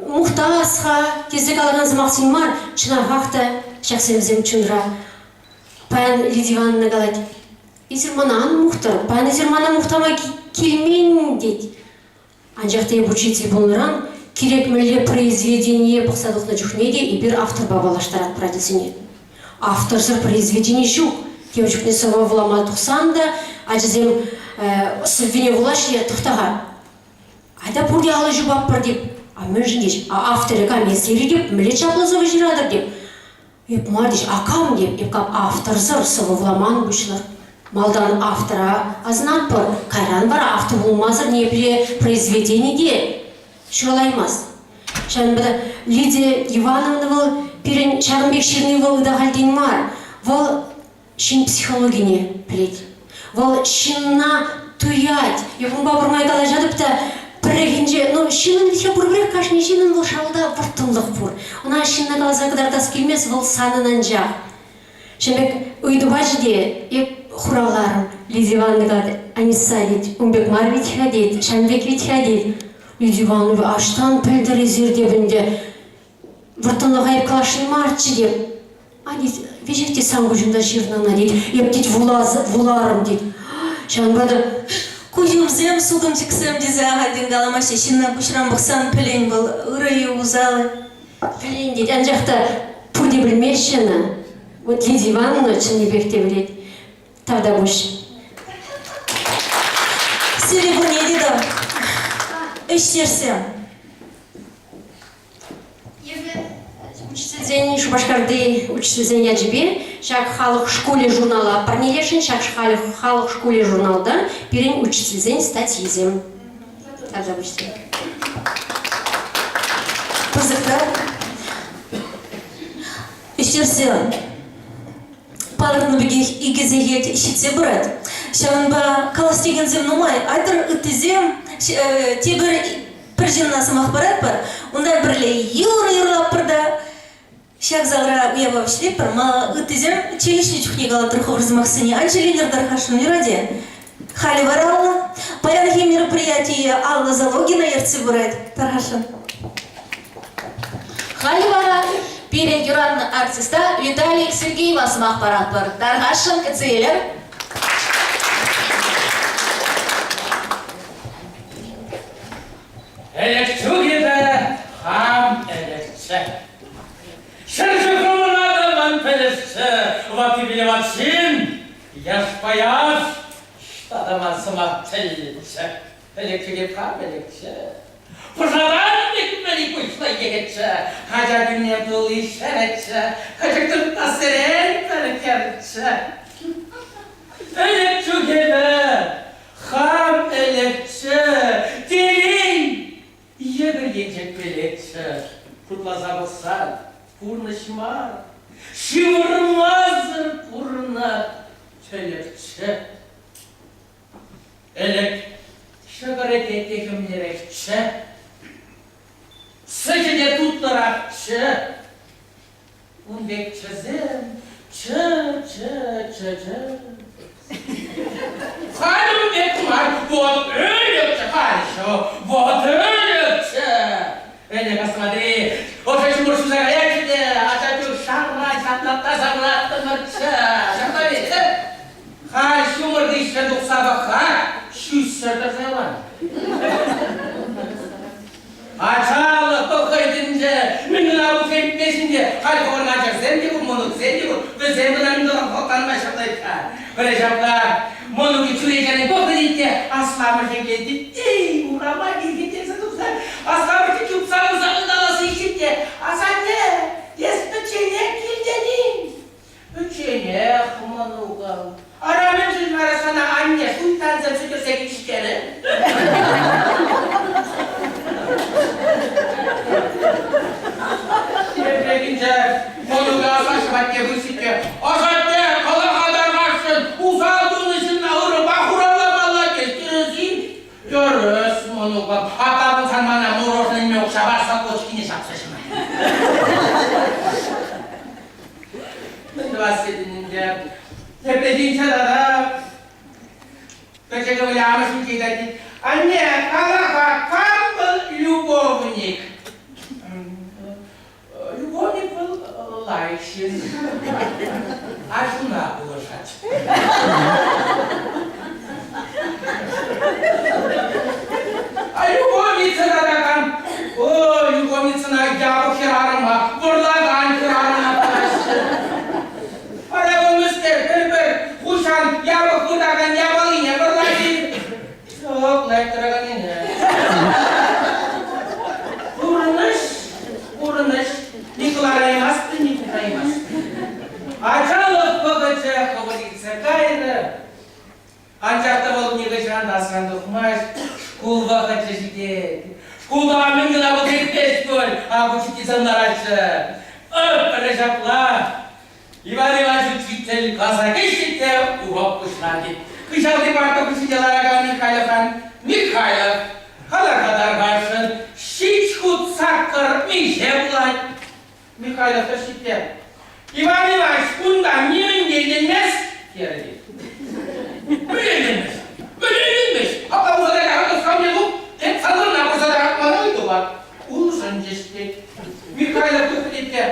мухтас-ха тесе калакан сӑмахсем мар, чӑнахах та ҫаксемсем чунра. Паян Лидия Ивановна калать, эсир мана ан мухтӑр, паян эсир мана мухтама килмен тет. Анчах та эп учитель пулнӑран кирек мӗнле произведение пӑхса тухнӑ чухне те эпир авторпа паллаштаратпӑр ачасене. Авторсӑр произведени ҫук. Тем чухне сӑвӑ вулама тухсан та ачасем сӑввине вулаҫҫӗ те тӑхта-ха. Айта пурте алӑ ҫупатпӑр теп. А мӗншӗн теҫ? А авторӗ кам эсир теп, мӗнле чаплӑ сӑвӑ ҫыратӑр теп. Эп мар теҫ, а кам теп, эп кам авторсӑр сӑвӑ вуламан пуҫлӑр. Малтан автора асӑнатпӑр, кайран вара автор пулмасӑр ниепле произведени те ҫуралаймасть. Ҫавӑнпа та Лидия Ивановна вӑл пирӗн ҫакӑн пек ҫырни вӑл ытахальтен мар. Вӑл ҫын психологине пӗлет. Вӑл ҫынна туять. Эп унпа пӗрмай калаҫатӑп та пӗррехинче, ну, ҫыннӑн вӗт-ха пурпӗрех кашни ҫыннӑн вӑл шалта вӑрттӑнлӑх пур. Ӑна ҫынна каласа кӑтартас килмест, вӑл санӑн анчах. Ҫын пек ыйту пачӗ те, эп хуравларӑм. Лидия Ивановна калать, Анисса тет, ун пек мар вӗт-ха тет, ҫавӑн пек вӗт-ха тет. Лидия Ивановна, аҫтан пӗлтӗр эсир теп ӗнтӗ. Вӑрттӑнлӑха эп каласшӑн марччӗ теп. А тет, веҫех те сан куҫунта ҫырнӑ ӑна тет. Эп тет вуларӑм тет. Ҫавӑнпа та Куҫӑмсем сутӑнчӑксем тесе ахальтен каламаҫҫӗ. Ҫынна куҫран пӑхсан пӗлен вӑл ырӑ-и, усал-и. Пӗлен тет, анчах та пурте пӗлмеҫҫӗ ӑна. Вот Лидия Ивановна чӑннипех те пӗлет. Тавтапуҫ. Сире пурне те тав. Ӗҫтешсем. Эпӗ учительсен Шупашкарти учительсен ячӗпе ҫак халӑх шкулӗ журнала парнелесшӗн. Ҫак халӑх шкулӗ журналта пирӗн учительсен статйисем. Тавтапуҫ сире. Пысӑк та ӗҫтешсем палӑртнӑ пекех икӗ сехет ҫитсе пырать. Ҫавӑнпа калас текенсем нумай. Айтӑр ыттисем тепӗр пӗр ҫынна сӑмах паратпӑр, унтан пӗрле юрӑ юрлатпӑр та ҫак залра уява вӗҫлетпӗр. Ма ыттисем чей ӗҫнӗ чухне калатӑр хӑвӑр сӑмахсене. Ан ҫилленӗр тархасшӑн, юрать-и? Халӗ вара Алла. Паянхи мероприятие Алла Залогина ертсе пырать. Тархасшӑн. Халӗ вара пирӗн юратнӑ артиста Виталий Сергеева сӑмах паратпӑр. Тархасшӑн кӗтсе илӗр. Ӗлӗк чух эпӗ хам ӗлӗкчӗ. пӗлӗшчӗ, ваттипеле ват ҫын, яшпа яш, тата ман сӑмах тӗлчӗ. Ӗлӗкчӗ хам ӗлӗкчӗ. Пӑшаран пек мӗн пуҫлӑ йӗкӗтчӗ, ача кӳне тулли ҫӗрӗччӗ, кӑчӑк туртмассерен пӗр хӗрччӗ. Ӗлӗк чух эпӗ хам ӗлӗкчӗ, телей йӗкӗр енчен пӗлетчӗ. Шутласа пӑхсан, пурнӑҫ мар, ҫывӑрмасӑр пурӑннӑ тӗлӗкчӗ. Ӗлӗк ҫӑкӑрӗ те техӗмлӗрехчӗ, сӗчӗ те тутлӑрахчӗ. Ун пек чӗсем чӗ-чӗ-чӗ-чӗ. Халь ун пек мар, вот ӗлӗкчӗ халь ҫо, вот ӗлӗкчӗ. Ӗлӗк смотри, ӑшӑ ҫумӑр ҫуса каятчӗ те ача чух шарла ҫатлатса савлаттӑмӑрччӗ. Ҫапла ведь, Халь ҫумӑр хыҫҫӑн тухса пӑх-ха, ҫӳҫсӗр тӑрса юлан. Ачалӑх пӑхӑйтӗнче мӗн кӑна пулса те, халь хӑвӑрӑн ачасем те пур, мӑнуксем те пур, вӗсем кӑна мӗн кӑна хӑтланмаҫҫӗ ҫапла. Пӗрре ҫапла мӑнукӗ чӳречерен пӑхнӑ тет те асламӑшӗ килет эй, урама килсе тухса асламӑшӗ чупса пырса ыталаса илчӗ те, асанне, эс пӗчченех килтӗн-и? Пӗчченех, мӑнукӑм. Ара, мӗншӗн вара сана анне шуйттансем сӗтӗрсе килӗштерӗ? Тепрехинче мӑнука асаҫ патне пырситте, асатте, кӑлӑха тархасшӑн, усал тунӑ ҫынна ырӑпа хуравламалла тет, тӗрӗс-и? Тӗрӗс, мӑнукӑм. Апла пулсан мана мороженое илме укҫа парса кочкине ҫапса ҫӑмать. Мӗн тӑвас тетӗн ӗнтӗ? Тепрехинче тата пӗчӗк ывӑлӗ амӑшӗнчен ыйтать. Анне, кала-ха, кам вӑл любовник? Любовник вӑл лайӑх ҫын. Аҫуна пулӑшать. А любовница тата кам? О, любовницӑна япӑх хӗрарӑма, вӑрлакан хӗрарӑма параҫҫӗ. Вара вӑл мӗскер пӗр-пӗр хуҫан япӑх выртакан япалине вӑрлать-и? Ҫук, лайӑх тӑраканнине. Пурнӑҫ, пурнӑҫ. Ни кӑлараймастӑн, ни тытаймастӑн. Ачалӑх вӑхӑчӗ хӑвӑрт иртсе кайрӗ. Анчах та вӑл нихӑҫан та асран тухмасть, шкул вӑхӑчӗ ҫитет. Шкулта мӗн кӑна вӑл иртмест пуль, ак учительсем лараҫҫӗ. Пӗрре ҫапла Иван Иванович учитель класа кӗчӗ те урок пуҫланчӗ. Хыҫалти парта хыҫӗнче ларакан Михайловран Михайлов кала-ха тархасшӑн, ҫич хут саккӑр миҫе пулать? Михайлов ҫитте. Иван Иванович, кунта нимӗн те илтӗнмест, терӗ тет. Мӗн илтӗнмест? Мӗн илтӗнмест? Апла пулса та камне туп, тет санран пырса та мана ыйту пар. Улшӑнчӗҫ тет. Михайлов тухрӗ тет те.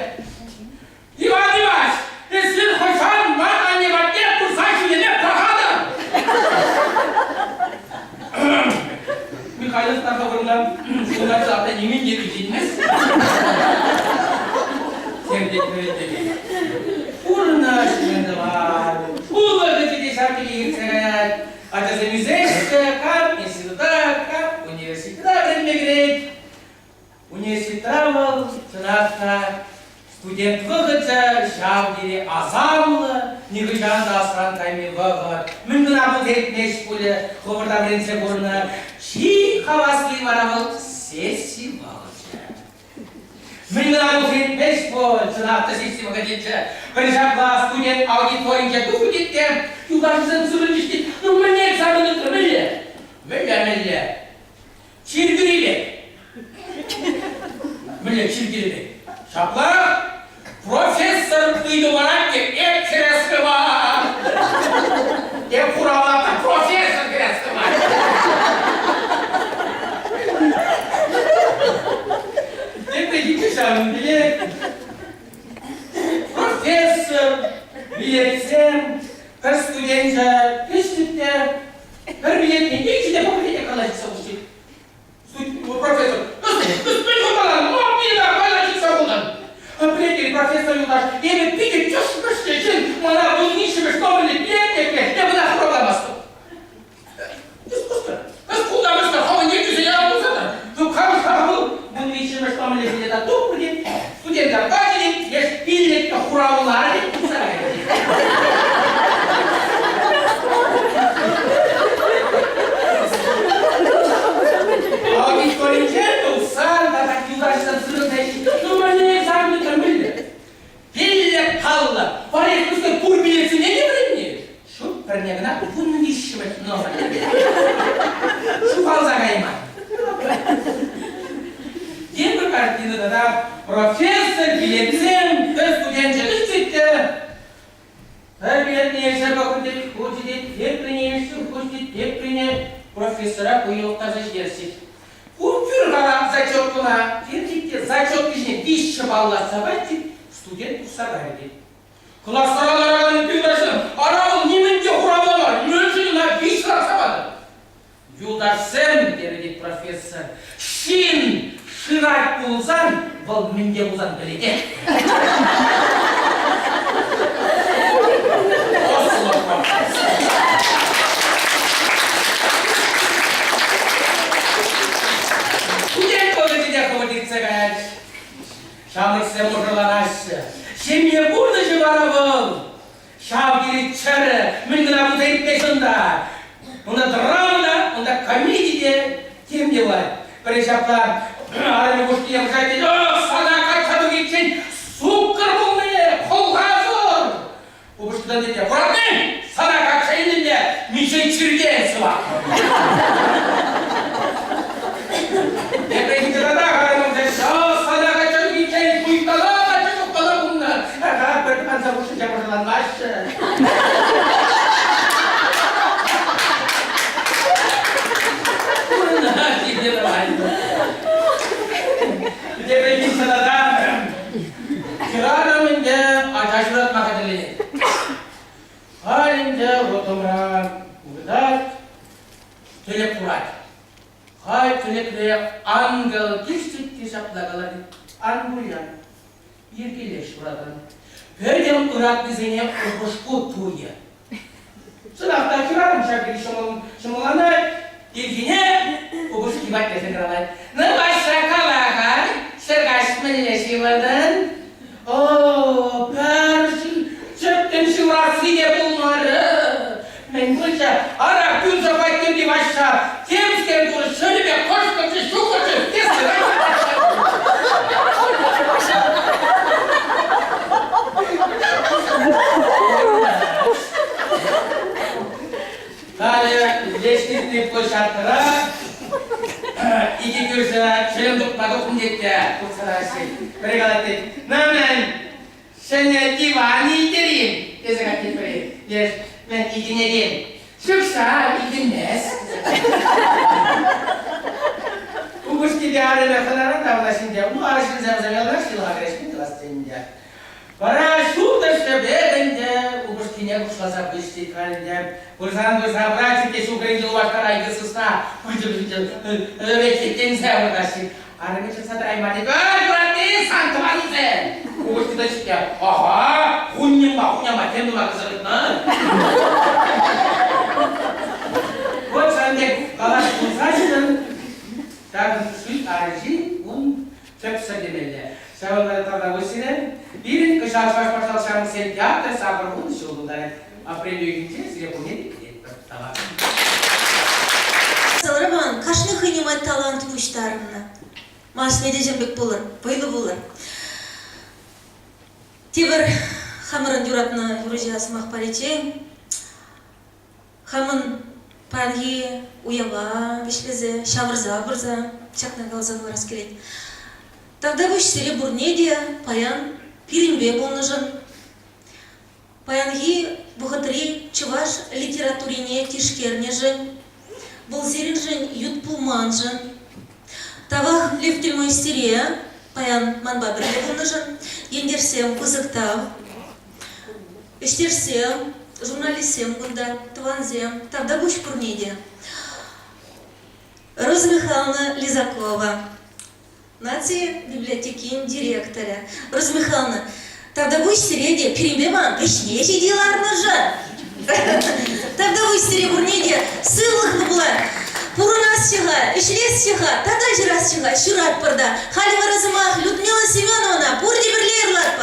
Иван Иванович, эсир хӑҫан ман анне патне пырса ҫӳреме пӑрахатӑр? Михайлов та хӑвӑрӑнтан шултарса нимӗн те илтӗнмест. Тем те вӗрентекен. Пурнӑҫ мӗн тӑвать? Улӑхӗ те ҫав тери иртсе каять. Ачасем ӳсеҫҫӗ, кам института, кам университета вӗренме кӗрет. Университетра вӑл, чӑнах та, студент вӑхӑчӗ ҫав тери асамлӑ, нихӑҫан та асран кайми вӑхӑт. Мӗн кӑна пулса иртмест пулӗ, хӑвӑрта вӗренсе курнӑ. Чи хавасли вара вӑл сесси вӑхӑчӗ. Мӗн кӑна пулса иртмест пуль, чӑнах та сесси вӑхӑтӗнче. Пӗр ҫапла студент аудиторинче тухнӑ те, юлташӗсем сырӑнчӗҫ тет, ну мӗнле экзамен ыйтрӑм, мӗнле? Мӗнле, мӗнле? Чиркӳри пек. Мӗнле чиркӳри пек? Ҫапла профессор ыйту парать те эп хӗрес хывам. Эп хуравлатӑп профессор хӗрес хывать. Тепрехинче ҫавӑн пек профессор билетсем пӗр студенчӗ кӗҫ те Пӗр билетне иккӗ те пӗр калаҫса пуҫлать. Профессор, мӗн хӑтланан? Мам мина калаҫса хунӑ. Пӗлетӗр, профессор юлташ, эпӗ питӗ тӗшмӗшлӗ ҫын, мана вунвиҫҫӗмӗш номерлӗ билет эпӗ ӑна хуравламастӑп. Искусство. Култармӑшка хӑвӑн ертӳҫӗ ял пулса та. Ну, хамӑр вӑл вунвиҫҫӗмӗш номерлӗ билета тупрӗ те, студента пачӗ те, леш пиллӗккӗ хуравларӗ те тухса кайрӗ. Аудиторинче тухсан тата юлташсем сырӑнса ҫитнӗ. Ну, мӗнле экзамен тӗрмелле? Пиллӗк паллӑ. Парикмахер пур билетсене те вӗреннӗ. Ҫук, пӗрне кӑна вунвиҫҫӗмӗш номер. Ҫухалса кайман. Тепӗр картина тата профессор билетсем пӗр студенчӗ ӳсет те пӗр билетне ӗҫе пӑхнӑ тет, хучӗ тет, теприне ӗҫсе хучӗ тет, теприне профессора уйӑлтарса ҫитерчӗ. Купюр-ха зачеткӑна, тет те зачетка ҫине виҫҫӗ палласа пачӗ, студент тухса кайрӗ тет. Класра ларакан юлташсем, ара вӑл нимӗн те хуравламарӗ, мӗншӗн ӑна виҫ лартса патӑр? Юлташсем, терӗ тет профессор, ҫын шырать пулсан, вӑл мӗн те пулсан пӗлетех. Ӑслӑ профессор. Студент вӑхӑтӗнче хӑвӑрт иртсе каять. Ҫамрӑксем мӑшӑрланаҫҫӗ. Ҫемье пурнӑҫӗ вара вӑл ҫав тери чӗрӗ, мӗн кӑна пулса иртмест унта. Унта драма та, унта комеди те, тем те пулать. Пӗрре ҫапла арӑмӗ пушкине пӑшать тет, ох, сана качча тухиччен суккӑр пулнӑ, хӑлхасӑр! Упӑшкитан тет, куратни, сана качча илтӗм те миҫе чиртен сыватрӑм. Тепрехинче тата арӑмӑм тет, сана качча тухиччен пуйкала качча тухмалла пулнӑ. Ага, пӗр тӑванса хушшинче мӑшӑрланмаҫҫӗ. Тепрехинче тата хӗрарӑм ӗнтӗ ача ҫуратма хатӗрленет. Халь ӗнтӗ ротӑмра выртать, тӗлӗк курать. Халь тӗлӗкре ангел килчӗ те ҫапла калать: ан кулян, йӗркеллех ҫуратӑн. Пӗтӗм ыратнисене упӑшку туйӗ. Чӑнах та хӗрарӑм ҫав тери ҫӑмӑлланать, ирхине упӑшки патне шӑнкӑравлать. Ну, Ваҫҫа, кала-ха, ҫӗркаҫ мӗнле ҫывӑртӑн? О, пӗр чӗптӗм ҫывӑрасси те пулмарӗ. Мӗн пулчӗ? Ара, кӳршӗ патнерти Ваҫҫа темскер турӗ, ҫӗрӗпе кӑшкӑрчӗ, ҫухӑрчӗ, Халӗ леҫници площадкӑра икӗ кӳршӗ чӗлӗм туртма тухнӑ тет те тухса тӑраҫҫӗ. Пӗри калать тет, ну мӗн, ҫӗнӗ диван илтӗр-им? тесе калать тет пӗри. Леш, мӗн илтӗнет-им? Ҫук-ша, илтӗнмест. Упӑшкипе арӑмӗ хӑнаран таврӑнаҫҫӗ ӗнтӗ. Ну, арҫынсем вӗсем яланах ҫылӑха кӗрешмен тӑвас тенӗ. Вара ҫул тӑршшӗпех ӗнтӗ упӑшкине пуҫласа пуҫ тет халь ӗнтӗ. Пырсан-пырсан пырать те ҫул Лупашкара икӗ сысна пычӗ ӗветленсе выртаҫҫӗ. Арӑмӗ чӑтса тӑрайман тет. Ай, юратни, сан тӑванусем! Упӑшки тӑчӗ Аха, хуньӑмпа хуняма тем тума кӑсӑклӑ. Вот ҫавӑн пек калаҫ пулсассӑн, ҫакӑн шӳт арҫын ун тӗпсӗр темелле. Ҫавӑнпа та тавтапуҫ сире. Пирӗн кӑҫал Чӑваш патшалӑх ҫамрӑксен театрӗ 80 ҫул тултарать. Апрель уйӑхӗнче сире пурне те кӗтетпӗр. Тавах. Роман кашни хӑйне май талант пуҫтарӑннӑ. Малашне те ҫын пек пулӑр, вӑйлӑ пулӑр. Тепӗр хамӑрӑн юратнӑ юрӑҫа сӑмах париччен Хамӑн паянхи уява вӗҫлесе, ҫавӑрса пырса ҫакна каласа хӑварас килет. Тавтапуҫ сире пурне те паян пирӗнпе пулнӑшӑн, паянхи вӑхӑтри чӑваш литературине тишкернӗшӗн, вӑл сирӗншӗн ют пулманшӑн. Тавах Лев Тельмович сире паян манпа пӗрле пулнӑшӑн, ентешсем пысӑк тав. Ӗҫтешсем, журналистсем кунта, тӑвансем, тавтапуҫ пурне те. Роза Михайловна Лизакова. Наци библиотекин директорӗ. Роза Михайловна, тавтапуҫ сире те пирӗнпе ман вӗҫне ҫити ларнӑшӑн. Тавтапуҫ сире пурне те сывлӑхлӑ пулар. Пурӑнасчӗ-ха, ӗҫлесчӗ-ха, тата ҫырасчӗ-ха, ҫыратпӑр та. Халӗ вара сӑмах Людмила Семеновна, пурте пӗрле юрлатпӑр.